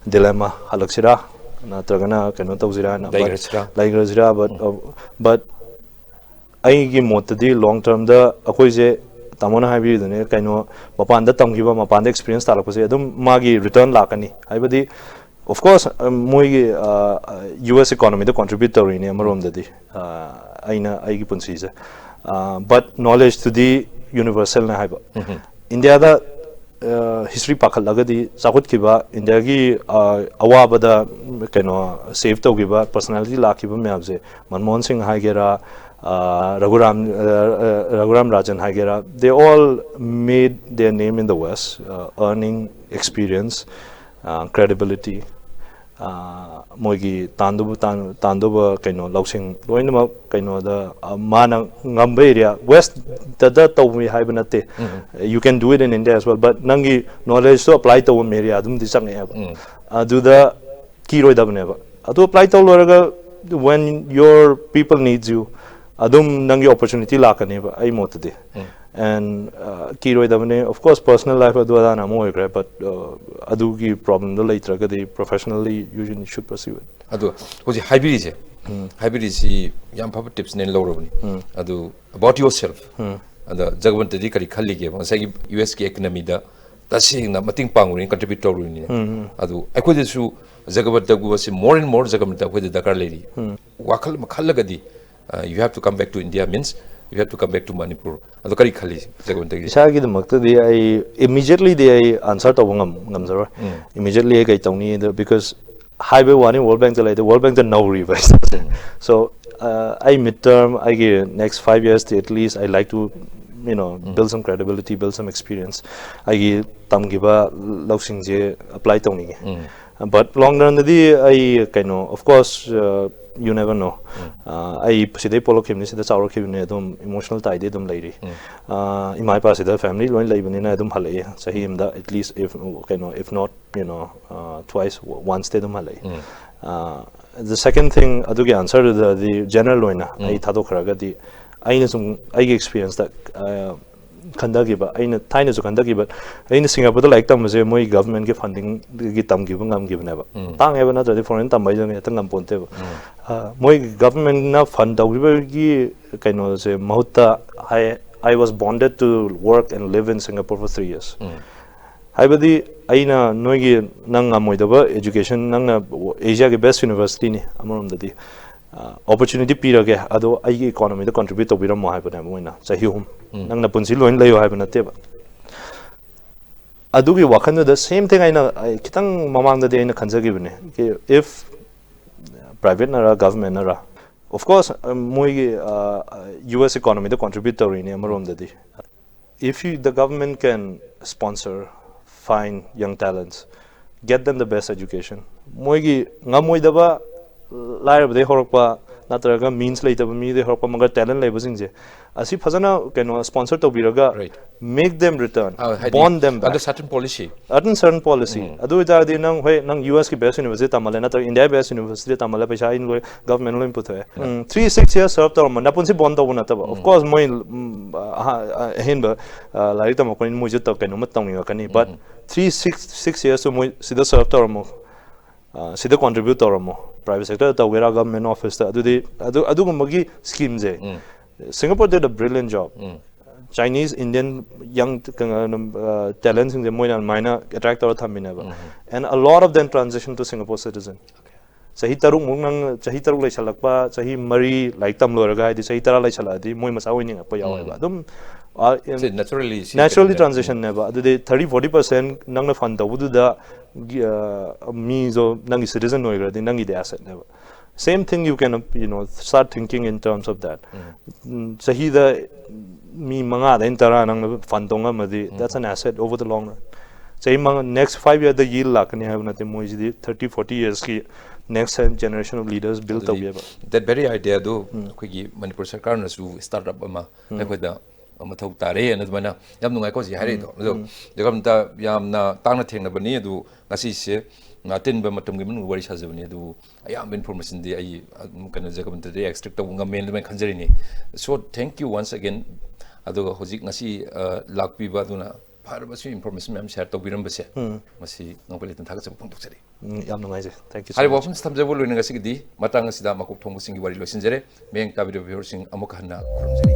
dilemma, ꯍꯜꯂꯛꯁꯤꯔꯥ ꯅꯠꯇ꯭ꯔꯒꯅ ꯀꯩꯅꯣ ꯇꯧꯁꯤꯔꯥꯅ, but ꯂꯩꯈ꯭ꯔꯁꯤꯔꯥ? ꯂꯩꯈ꯭ꯔꯁꯤꯔꯥ, but, uh, but ꯑꯩꯒꯤ ꯃꯣꯠꯇꯗꯤ long term ꯗ ꯑꯩꯈꯣꯏꯁꯦ ꯇꯥꯃꯣꯅ ꯍꯥꯏꯕꯤꯔꯤꯗꯨꯅꯦ, ꯀꯩꯅꯣ, ꯃꯄꯥꯟꯗ ꯇꯝꯈꯤꯕ, ꯃꯄꯥꯟꯗ experience ꯇꯥꯜꯂꯛꯄꯁꯦ ꯑꯗꯨꯝ ꯃꯥꯒꯤ return ꯂꯥꯛꯀꯅꯤ꯫ ꯍꯥꯏꯕꯗꯤ of course, ꯑ, ꯃꯣꯏꯒꯤ, ꯑ, ꯌꯨ ꯑꯦꯁ economy ꯗ contribute ꯇꯧꯔꯤꯅꯦ ꯑꯃꯔꯣꯝꯗꯗꯤ, ꯑ, ꯑꯩꯅ ꯑꯩꯒꯤ ꯄꯨꯟꯁꯤꯁꯦ꯫ But knowledge ꯇꯨꯗꯤ ꯌꯨꯅꯤꯚꯔꯁꯦꯜꯅꯦ ꯍꯥꯏꯕ꯫ ꯏꯟꯗꯤꯌꯥꯗ ꯍꯤꯁꯇ꯭ꯔꯤ ꯄꯥꯈꯠꯂꯒꯗꯤ ꯆꯥꯎꯈꯠꯈꯤꯕ ꯏꯟꯗꯤꯌꯥꯒꯤ ꯑꯋꯥꯕꯗ ꯀꯩꯅꯣ ꯁꯦꯞ ꯇꯧꯈꯤꯕ ꯄꯔꯁꯅꯦꯂꯤꯇꯤ ꯂꯥꯛꯈꯤꯕ ꯃꯌꯥꯝꯁꯦ, ꯃꯟꯃꯣꯍꯟ ꯁꯤꯡ ꯍꯥꯏꯒꯦꯔꯥ, ꯔꯘꯨꯔꯥꯝ ꯔꯘꯨꯔꯥꯝ ꯔꯥꯖꯟ ꯍꯥꯏꯒꯦꯔꯥ, they all made their name in the West, earning experience, credibility, ꯃꯣꯏꯒꯤ ꯇꯥꯟꯗꯧꯕ ꯇꯥꯟꯗꯧꯕ ꯀꯩꯅꯣ ꯂꯧꯁꯤꯡ ꯂꯣꯏꯅꯃꯛ ꯀꯩꯅꯣꯗ ꯃꯥꯅ ꯉꯝꯕ ꯑꯦꯔꯤꯌꯥ, ꯋꯦꯁꯇꯗ ꯇꯧꯏ ꯍꯥꯏꯕ ꯅꯠꯇꯦ, you can do it in India as well, but ꯅꯪꯒꯤ ꯅꯣꯂꯦꯖꯇꯣ ꯑꯦꯄ꯭ꯂꯥꯏ ꯇꯧꯕ ꯑꯦꯔꯤꯌꯥ ꯑꯗꯨꯝꯗꯤ ꯆꯪꯉꯛꯑꯦꯕ꯫ ꯑꯗꯨꯗ ꯀꯤꯔꯣꯏꯗꯕꯅꯦꯕ꯫ ꯑꯗꯨ ꯑꯦꯄ꯭ꯂꯥꯏ ꯇꯧ ꯂꯣꯏꯔꯒ, when your people needs you, ꯑꯗꯨꯝ ꯅꯪꯒꯤ ꯑꯣꯄꯣꯔꯆꯨꯅꯤꯇꯤ ꯂꯥꯛꯀꯅꯦꯕ ꯑꯩ ꯃꯣꯠꯇꯗꯤ꯫ And ꯀꯤꯔꯣꯏꯗꯕꯅꯦ꯫ Of course, personal life ꯑꯗꯨ ꯑꯗꯥꯅ ꯑꯃ ꯑꯣꯏꯈ꯭ꯔꯦ, but ꯑꯗꯨꯒꯤ ꯄ꯭ꯔꯣꯕ꯭ꯂꯦꯝꯗꯣ ꯂꯩꯇ꯭ꯔꯒꯗꯤ professionally you should pursue it. ꯑꯗꯣ ꯍꯧꯖꯤꯛ ꯍꯥꯏꯕꯤꯔꯤꯁꯦ, ꯍꯥꯏꯕꯤꯔꯤꯁꯤ ꯌꯥꯝ ꯐꯕ ꯇꯤꯞꯁꯅꯦꯅ ꯂꯧꯔꯕꯅꯤ꯫ ꯑꯗꯨ about yourself, ꯑꯗ ꯖꯒꯕꯟꯇꯗꯤ ꯀꯔꯤ ꯈꯜꯂꯤꯒꯦꯕ? ꯉꯁꯥꯏꯒꯤ ꯌꯨ ꯑꯦꯁꯀꯤ ꯏꯀꯣꯅꯣꯃꯤꯗ ꯇꯁꯦꯡꯅ ꯃꯇꯦꯡ ꯄꯥꯡꯂꯨꯔꯤꯅꯤ, ꯀꯟꯇ꯭ꯔꯤꯕ꯭ꯌꯨꯠ ꯇꯧꯔꯨꯔꯤꯅꯤ꯫ ꯑꯗꯨ ꯑꯩꯈꯣꯏꯗꯁꯨ ꯖꯒꯕꯟꯇꯒꯨꯝꯕꯁꯤ more and more ꯖꯒꯕꯟꯇ ꯑꯩꯈꯣꯏꯗ ꯗꯔꯀꯥꯔ ꯂꯩꯔꯤ꯫ ꯋꯥꯈꯜ ꯑꯃ ꯈꯜꯂꯒꯗꯤ, you have to come back to India means you have to come back to Manipur. ꯑꯗꯣ ꯀꯔꯤ ꯈꯜꯂꯤ ꯖꯒꯕꯟꯇꯒꯤ? ꯏꯁꯥꯒꯤꯗꯃꯛꯇꯗꯤ ꯑꯩ ꯏꯃꯤꯗꯤꯌꯦꯠꯂꯤꯗꯤ ꯑꯩ ꯑꯟꯁꯔ ꯇꯧꯕ ꯉꯝ ꯉꯝꯖꯔꯣꯏ꯫ ꯏꯃꯤꯗꯤꯌꯦꯠꯂꯤ ꯑꯩ ꯀꯩ ꯇꯧꯅꯤ ꯑꯗꯣ, because ꯍꯥꯏꯕ ꯋꯥꯅꯤ, ꯋꯥꯔꯜ ꯕꯦꯡꯛꯇ ꯂꯩꯗ, ꯋꯥꯔꯜ ꯕꯦꯡꯛꯇ ꯅꯧꯔꯤꯕ ꯍꯥꯏꯇꯥꯔꯦ꯫ So ꯑꯩ ꯃꯤꯗ ꯇꯔꯝ, ꯑꯩꯒꯤ next five yearsꯇꯤ at least I like to, you know, build some credibility, build some experience. ꯑꯩꯒꯤ ꯇꯝꯈꯤꯕ ꯂꯧꯁꯤꯡꯁꯦ ꯑꯦꯄ꯭ꯂꯥꯏ ꯇꯧꯅꯤꯡꯉꯤ꯫ But long runꯗꯗꯤ ꯑꯩ ꯀꯩꯅꯣ, of course, you never know. ꯑꯩ ꯁꯤꯗꯩ ꯄꯣꯛꯂꯛꯈꯤꯕꯅꯤ, ꯁꯤꯗ ꯆꯥꯎꯔꯛꯈꯤꯕꯅꯤ, ꯑꯗꯨꯝ ꯏꯃꯣꯁꯅꯦꯜ ꯇꯥꯏꯗꯤ ꯑꯗꯨꯝ ꯂꯩꯔꯤ꯫ ꯏꯃꯥ ꯏꯄꯥꯁꯤꯗ ꯐꯦꯃꯤꯂꯤ ꯂꯣꯏ ꯂꯩꯕꯅꯤꯅ ꯑꯗꯨꯝ ꯍꯜꯂꯛꯑꯦ꯫ ꯆꯍꯤ ꯑꯃꯗ at least, if ꯀꯩꯅꯣ, if not, you know, twice, onceꯇꯤ ꯑꯗꯨꯝ ꯍꯜꯂꯛꯑꯦ꯫ The second thing, ꯑꯗꯨꯒꯤ ꯑꯟꯁꯔꯗꯨꯗꯗꯤ ꯖꯦꯅꯔꯦꯜ ꯑꯣꯏꯅ ꯑꯩ ꯊꯥꯗꯣꯛꯈ꯭ꯔꯒꯗꯤ, ꯑꯩꯅ ꯁꯨꯝ ꯑꯩꯒꯤ ꯑꯦꯛꯁꯄꯤꯔꯤꯌꯦꯟꯁꯇ ꯈꯟꯊꯈꯤꯕ, ꯑꯩꯅ ꯊꯥꯏꯅꯁꯨ ꯈꯟꯊꯈꯤꯕ, ꯑꯩꯅ ꯁꯤꯡꯒꯥꯄꯨꯔꯗ ꯂꯥꯏꯔꯤꯛ ꯇꯝꯕꯁꯦ ꯃꯣꯏ ꯒꯚꯔꯟꯃꯦꯟꯠꯀꯤ ꯐꯟꯗꯤꯡꯗꯒꯤ ꯇꯝꯈꯤꯕ ꯉꯝꯈꯤꯕꯅꯦꯕ꯫ ꯇꯥꯡꯉꯦꯕ, ꯅꯠꯇ꯭ꯔꯗꯤ ꯐꯣꯔꯦꯟ ꯇꯝꯕ ꯍꯥꯏꯗꯨꯅ ꯍꯦꯛꯇ ꯉꯝꯄꯣꯟꯇꯦꯕ꯫ ꯃꯣꯏ ꯒꯚꯔꯟꯃꯦꯟꯠꯅ ꯐꯟ ꯇꯧꯈꯤꯕꯒꯤ ꯀꯩꯅꯣꯁꯦ ꯃꯍꯨꯠꯇ, I I was bonded to work and live in Singapore for three years. ꯍꯥꯏꯕꯗꯤ ꯑꯩꯅ ꯅꯣꯏꯒꯤ, ꯅꯪ ꯉꯝꯃꯣꯏꯗꯕ education, ꯅꯪꯅ ꯑꯦꯁꯤꯌꯥꯒꯤ best universityꯅꯤ ꯑꯃꯔꯣꯝꯗꯗꯤ, ꯑꯣꯄꯣꯔꯆꯨꯅꯤꯇꯤ ꯄꯤꯔꯒꯦ, ꯑꯗꯣ ꯑꯩꯒꯤ ꯏꯀꯣꯅꯣꯃꯤꯗ ꯀꯟꯇ꯭ꯔꯤꯕ꯭ꯌꯨꯠ ꯇꯧꯕꯤꯔꯝꯃꯣ ꯍꯥꯏꯕꯅꯦꯕ ꯃꯣꯏꯅ, ꯆꯍꯤ ꯑꯍꯨꯝ꯫ ꯎꯝ꯫ ꯅꯪꯅ ꯄꯨꯟꯁꯤ ꯂꯣꯏꯅ ꯂꯩꯌꯣ ꯍꯥꯏꯕ ꯅꯠꯇꯦꯕ꯫ ꯑꯗꯨꯒꯤ ꯋꯥꯈꯜꯗꯨꯗ same thing ꯑꯩꯅ, ꯑꯩ ꯈꯤꯇꯪ ꯃꯃꯥꯡꯗꯗꯤ ꯑꯩꯅ ꯈꯟꯖꯈꯤꯕꯅꯦ, if private Nar government Nar, of course, ꯃꯣꯏꯒꯤ ꯌꯨ ꯑꯦꯁ ꯏꯀꯣꯅꯣꯃꯤꯗ ꯀꯟꯇ꯭ꯔꯤꯕ꯭ꯌꯨꯠ ꯇꯧꯔꯤꯅꯦ ꯑꯃꯔꯣꯝꯗꯗꯤ꯫ If you, the government can sponsor, find young talents, get them the best education, ꯃꯣꯏꯒꯤ ꯉꯝꯃꯣꯏꯗꯕ, ꯂꯥꯏꯔꯕꯗꯩ ꯍꯧꯔꯛꯄ ꯅꯠꯇ꯭ꯔꯒ means ꯂꯩꯇꯕ ꯃꯤꯗꯩ ꯍꯧꯔꯛꯄ ꯃꯒ talent ꯂꯩꯕꯁꯤꯡꯁꯦ, ꯑꯁꯤ ꯐꯖꯅ ꯀꯩꯅꯣ sponsor ꯇꯧꯕꯤꯔꯒ, Right. make them return, ꯑ, ꯍꯥꯏꯗꯤ, bond them back. Under certain policy. Under certain policy. ꯑꯗꯨ ꯑꯣꯏꯇꯥꯔꯗꯤ ꯅꯪ, ꯍꯣꯏ, ꯅꯪ ꯌꯨ ꯑꯦꯁꯀꯤ best university ꯇꯝꯍꯜꯂꯦ ꯅꯠꯇ꯭ꯔꯒ ꯏꯟꯗꯤꯌꯥ best university ꯇꯝꯍꯜꯂꯦ, ꯄꯩꯁꯥ ꯑꯩꯅ ꯂꯣꯏ, government ꯂꯣꯏ ꯄꯨꯊꯣꯛꯑꯦ꯫ ꯎꯝ, three six years serve ꯇꯧꯔꯝꯕ, ꯅꯄꯨꯟꯁꯤ bond ꯇꯧꯕ ꯅꯠꯇꯕ꯫ Of course, ꯃꯣꯏ, ꯎꯝ, ꯑꯍ-, ꯑꯍꯦꯟꯕ, ꯑ, ꯂꯥꯏꯔꯤꯛ ꯇꯝꯃꯛꯄꯅꯤꯅ ꯃꯣꯏꯁꯨ ꯇꯧ-, ꯀꯩꯅꯣꯝꯃ ꯇꯧꯅꯤꯡꯉꯛꯀꯅꯤ꯫ But three six, six years ꯁꯨ ꯃꯣꯏ ꯁꯤꯗ serve ꯇꯧꯔꯝꯃꯣ꯫ ꯑ, ꯁꯤꯗ contribute ꯇꯧꯔꯝꯃꯣ, private sector ꯇꯧꯒꯦꯔꯥ government office ꯇ, ꯑꯗꯨꯗꯤ ꯑꯗꯨ, ꯑꯗꯨꯒꯨꯝꯕꯒꯤ scheme say, Singapore did a brilliant job. Chinese, Indian young, ꯀꯩꯅꯣ, ꯑ, talent ꯁꯤꯡꯁꯦ ꯃꯣꯏꯅ ꯑꯗꯨꯃꯥꯏꯅ attract ꯇꯧꯔ ꯊꯝꯃꯤꯅꯦꯕ꯫ And a lot of them transition to Singapore citizen. ꯆꯍꯤ ꯇꯔꯨꯛꯃꯨꯛ, ꯅꯪ ꯆꯍꯤ ꯇꯔꯨꯛ ꯂꯩꯁꯜꯂꯛꯄ, ꯆꯍꯤ ꯃꯔꯤ ꯂꯥꯏꯔꯤꯛ ꯇꯝ ꯂꯣꯏꯔꯒ, ꯍꯥꯏꯗꯤ ꯆꯍꯤ ꯇꯔꯥ ꯂꯩꯁꯜꯂꯛꯑꯗꯤ ꯃꯣꯏ ꯃꯆꯥ ꯑꯣꯏꯅꯤꯡꯉꯛꯄ ꯌꯥꯎꯋꯦꯕ꯫ ꯑꯗꯨꯝ, ꯑ, in- ꯁꯤ naturally, ꯁꯤ naturally ꯀꯩꯅꯣꯅꯦ꯫ Transition ꯅꯦꯕ꯫ ꯑꯗꯨꯗꯤ thirty forty percent ꯅꯪꯅ fund ꯇꯧꯕꯗꯨꯗ, ꯒꯤ-, ꯑ, ꯃꯤꯗꯣ ꯅꯪꯒꯤ citizen ꯑꯣꯏꯈ꯭ꯔꯗꯤ ꯅꯪꯒꯤꯗꯤ asset ꯅꯦꯕ꯫ Same thing, you can, you know, start thinking in terms of that. ꯎꯝ, ꯆꯍꯤꯗ ꯃꯤ ꯃꯉꯥꯗꯩꯅ ꯇꯔꯥ ꯅꯪꯅ fund ꯇꯧ ꯉꯝꯃꯗꯤ, that's an asset over the long run. ꯆꯍꯤ ꯃꯉꯥ, next five year ꯗ yield ꯂꯥꯛꯀꯅꯤ ꯍꯥꯏꯕ ꯅꯠꯇꯦ, ꯃꯣꯏꯁꯤꯗꯤ thirty forty years ꯀꯤ next generation of leaders build ꯑꯗꯨꯗꯤ ꯇꯧꯒꯦꯕ꯫ That very idea ꯗꯨ ꯑꯩꯈꯣꯏꯒꯤ ꯃꯅꯤꯄꯨꯔ ꯁꯔꯀꯥꯔꯅꯁꯨ startup ꯑꯃ ꯑꯩꯈꯣꯏꯗ ꯃꯊꯧ ꯇꯥꯔꯦ ꯑꯅ ꯑꯗꯨꯃꯥꯏꯅ ꯌꯥꯝ ꯅꯨꯡꯉꯥꯏꯀꯣ ꯍꯧꯖꯤꯛ ꯍꯥꯏꯔꯛꯏꯗꯣ꯫ ꯑꯗꯣ ꯖꯒꯝꯇ ꯌꯥꯝꯅ ꯇꯥꯡꯅ ꯊꯦꯡꯅꯕꯅꯤ꯫ ꯑꯗꯨ ꯉꯁꯤꯁꯦ ꯑꯇꯦꯟꯕ ꯃꯇꯝꯒꯤ ꯃꯅꯨꯡꯗ ꯋꯥꯔꯤ ꯁꯥꯖꯕꯅꯤ꯫ ꯑꯗꯨ ꯑꯌꯥꯝꯕ information ꯗꯤ ꯑꯩ ꯑꯗꯨꯝ ꯀꯩꯅꯣ ꯖꯒꯝꯇꯗꯤ extract ꯇꯧꯕ ꯉꯝꯃꯦꯅ ꯑꯗꯨꯃꯥꯏꯅ ꯈꯟꯖꯔꯤꯅꯤ꯫ So thank you once again꯫ ꯑꯗꯨꯒ ꯍꯧꯖꯤꯛ ꯉꯁꯤ, ꯑ, ꯂꯥꯛꯄꯤꯕ ꯑꯗꯨꯅ ꯐꯔꯕꯁꯨ information ꯃꯌꯥꯝ share ꯇꯧꯕꯤꯔꯝꯕꯁꯦ, ꯃꯁꯤ ꯉꯝꯈꯩ ꯂꯩꯇꯅ ꯊꯥꯒꯠꯆꯕ ꯐꯣꯡꯗꯣꯛꯆꯔꯤ꯫ ꯎꯝ, ꯌꯥꯝ ꯅꯨꯡꯉꯥꯏꯖꯩ꯫ Thank you so ꯍꯥꯏꯔꯤꯕ much꯫ ꯋꯥꯐꯝꯁꯤ ꯊꯝꯖꯕ ꯂꯣꯏꯅ ꯉꯁꯤꯒꯤꯗꯤ ꯃꯇꯥꯡ ꯑꯁꯤꯗ ꯃꯀꯣꯛ ꯊꯣꯡꯕꯁꯤꯡꯒꯤ ꯋꯥꯔꯤ ꯂꯣꯏꯁꯤꯟꯖꯔꯦ꯫ ꯃꯌꯦꯛ ꯇꯥꯕꯤꯔꯤꯕ viewer ꯁꯤꯡ ꯑꯃꯨꯛ ꯍꯟꯅ ꯈꯨꯔꯨꯝꯖꯔꯤ꯫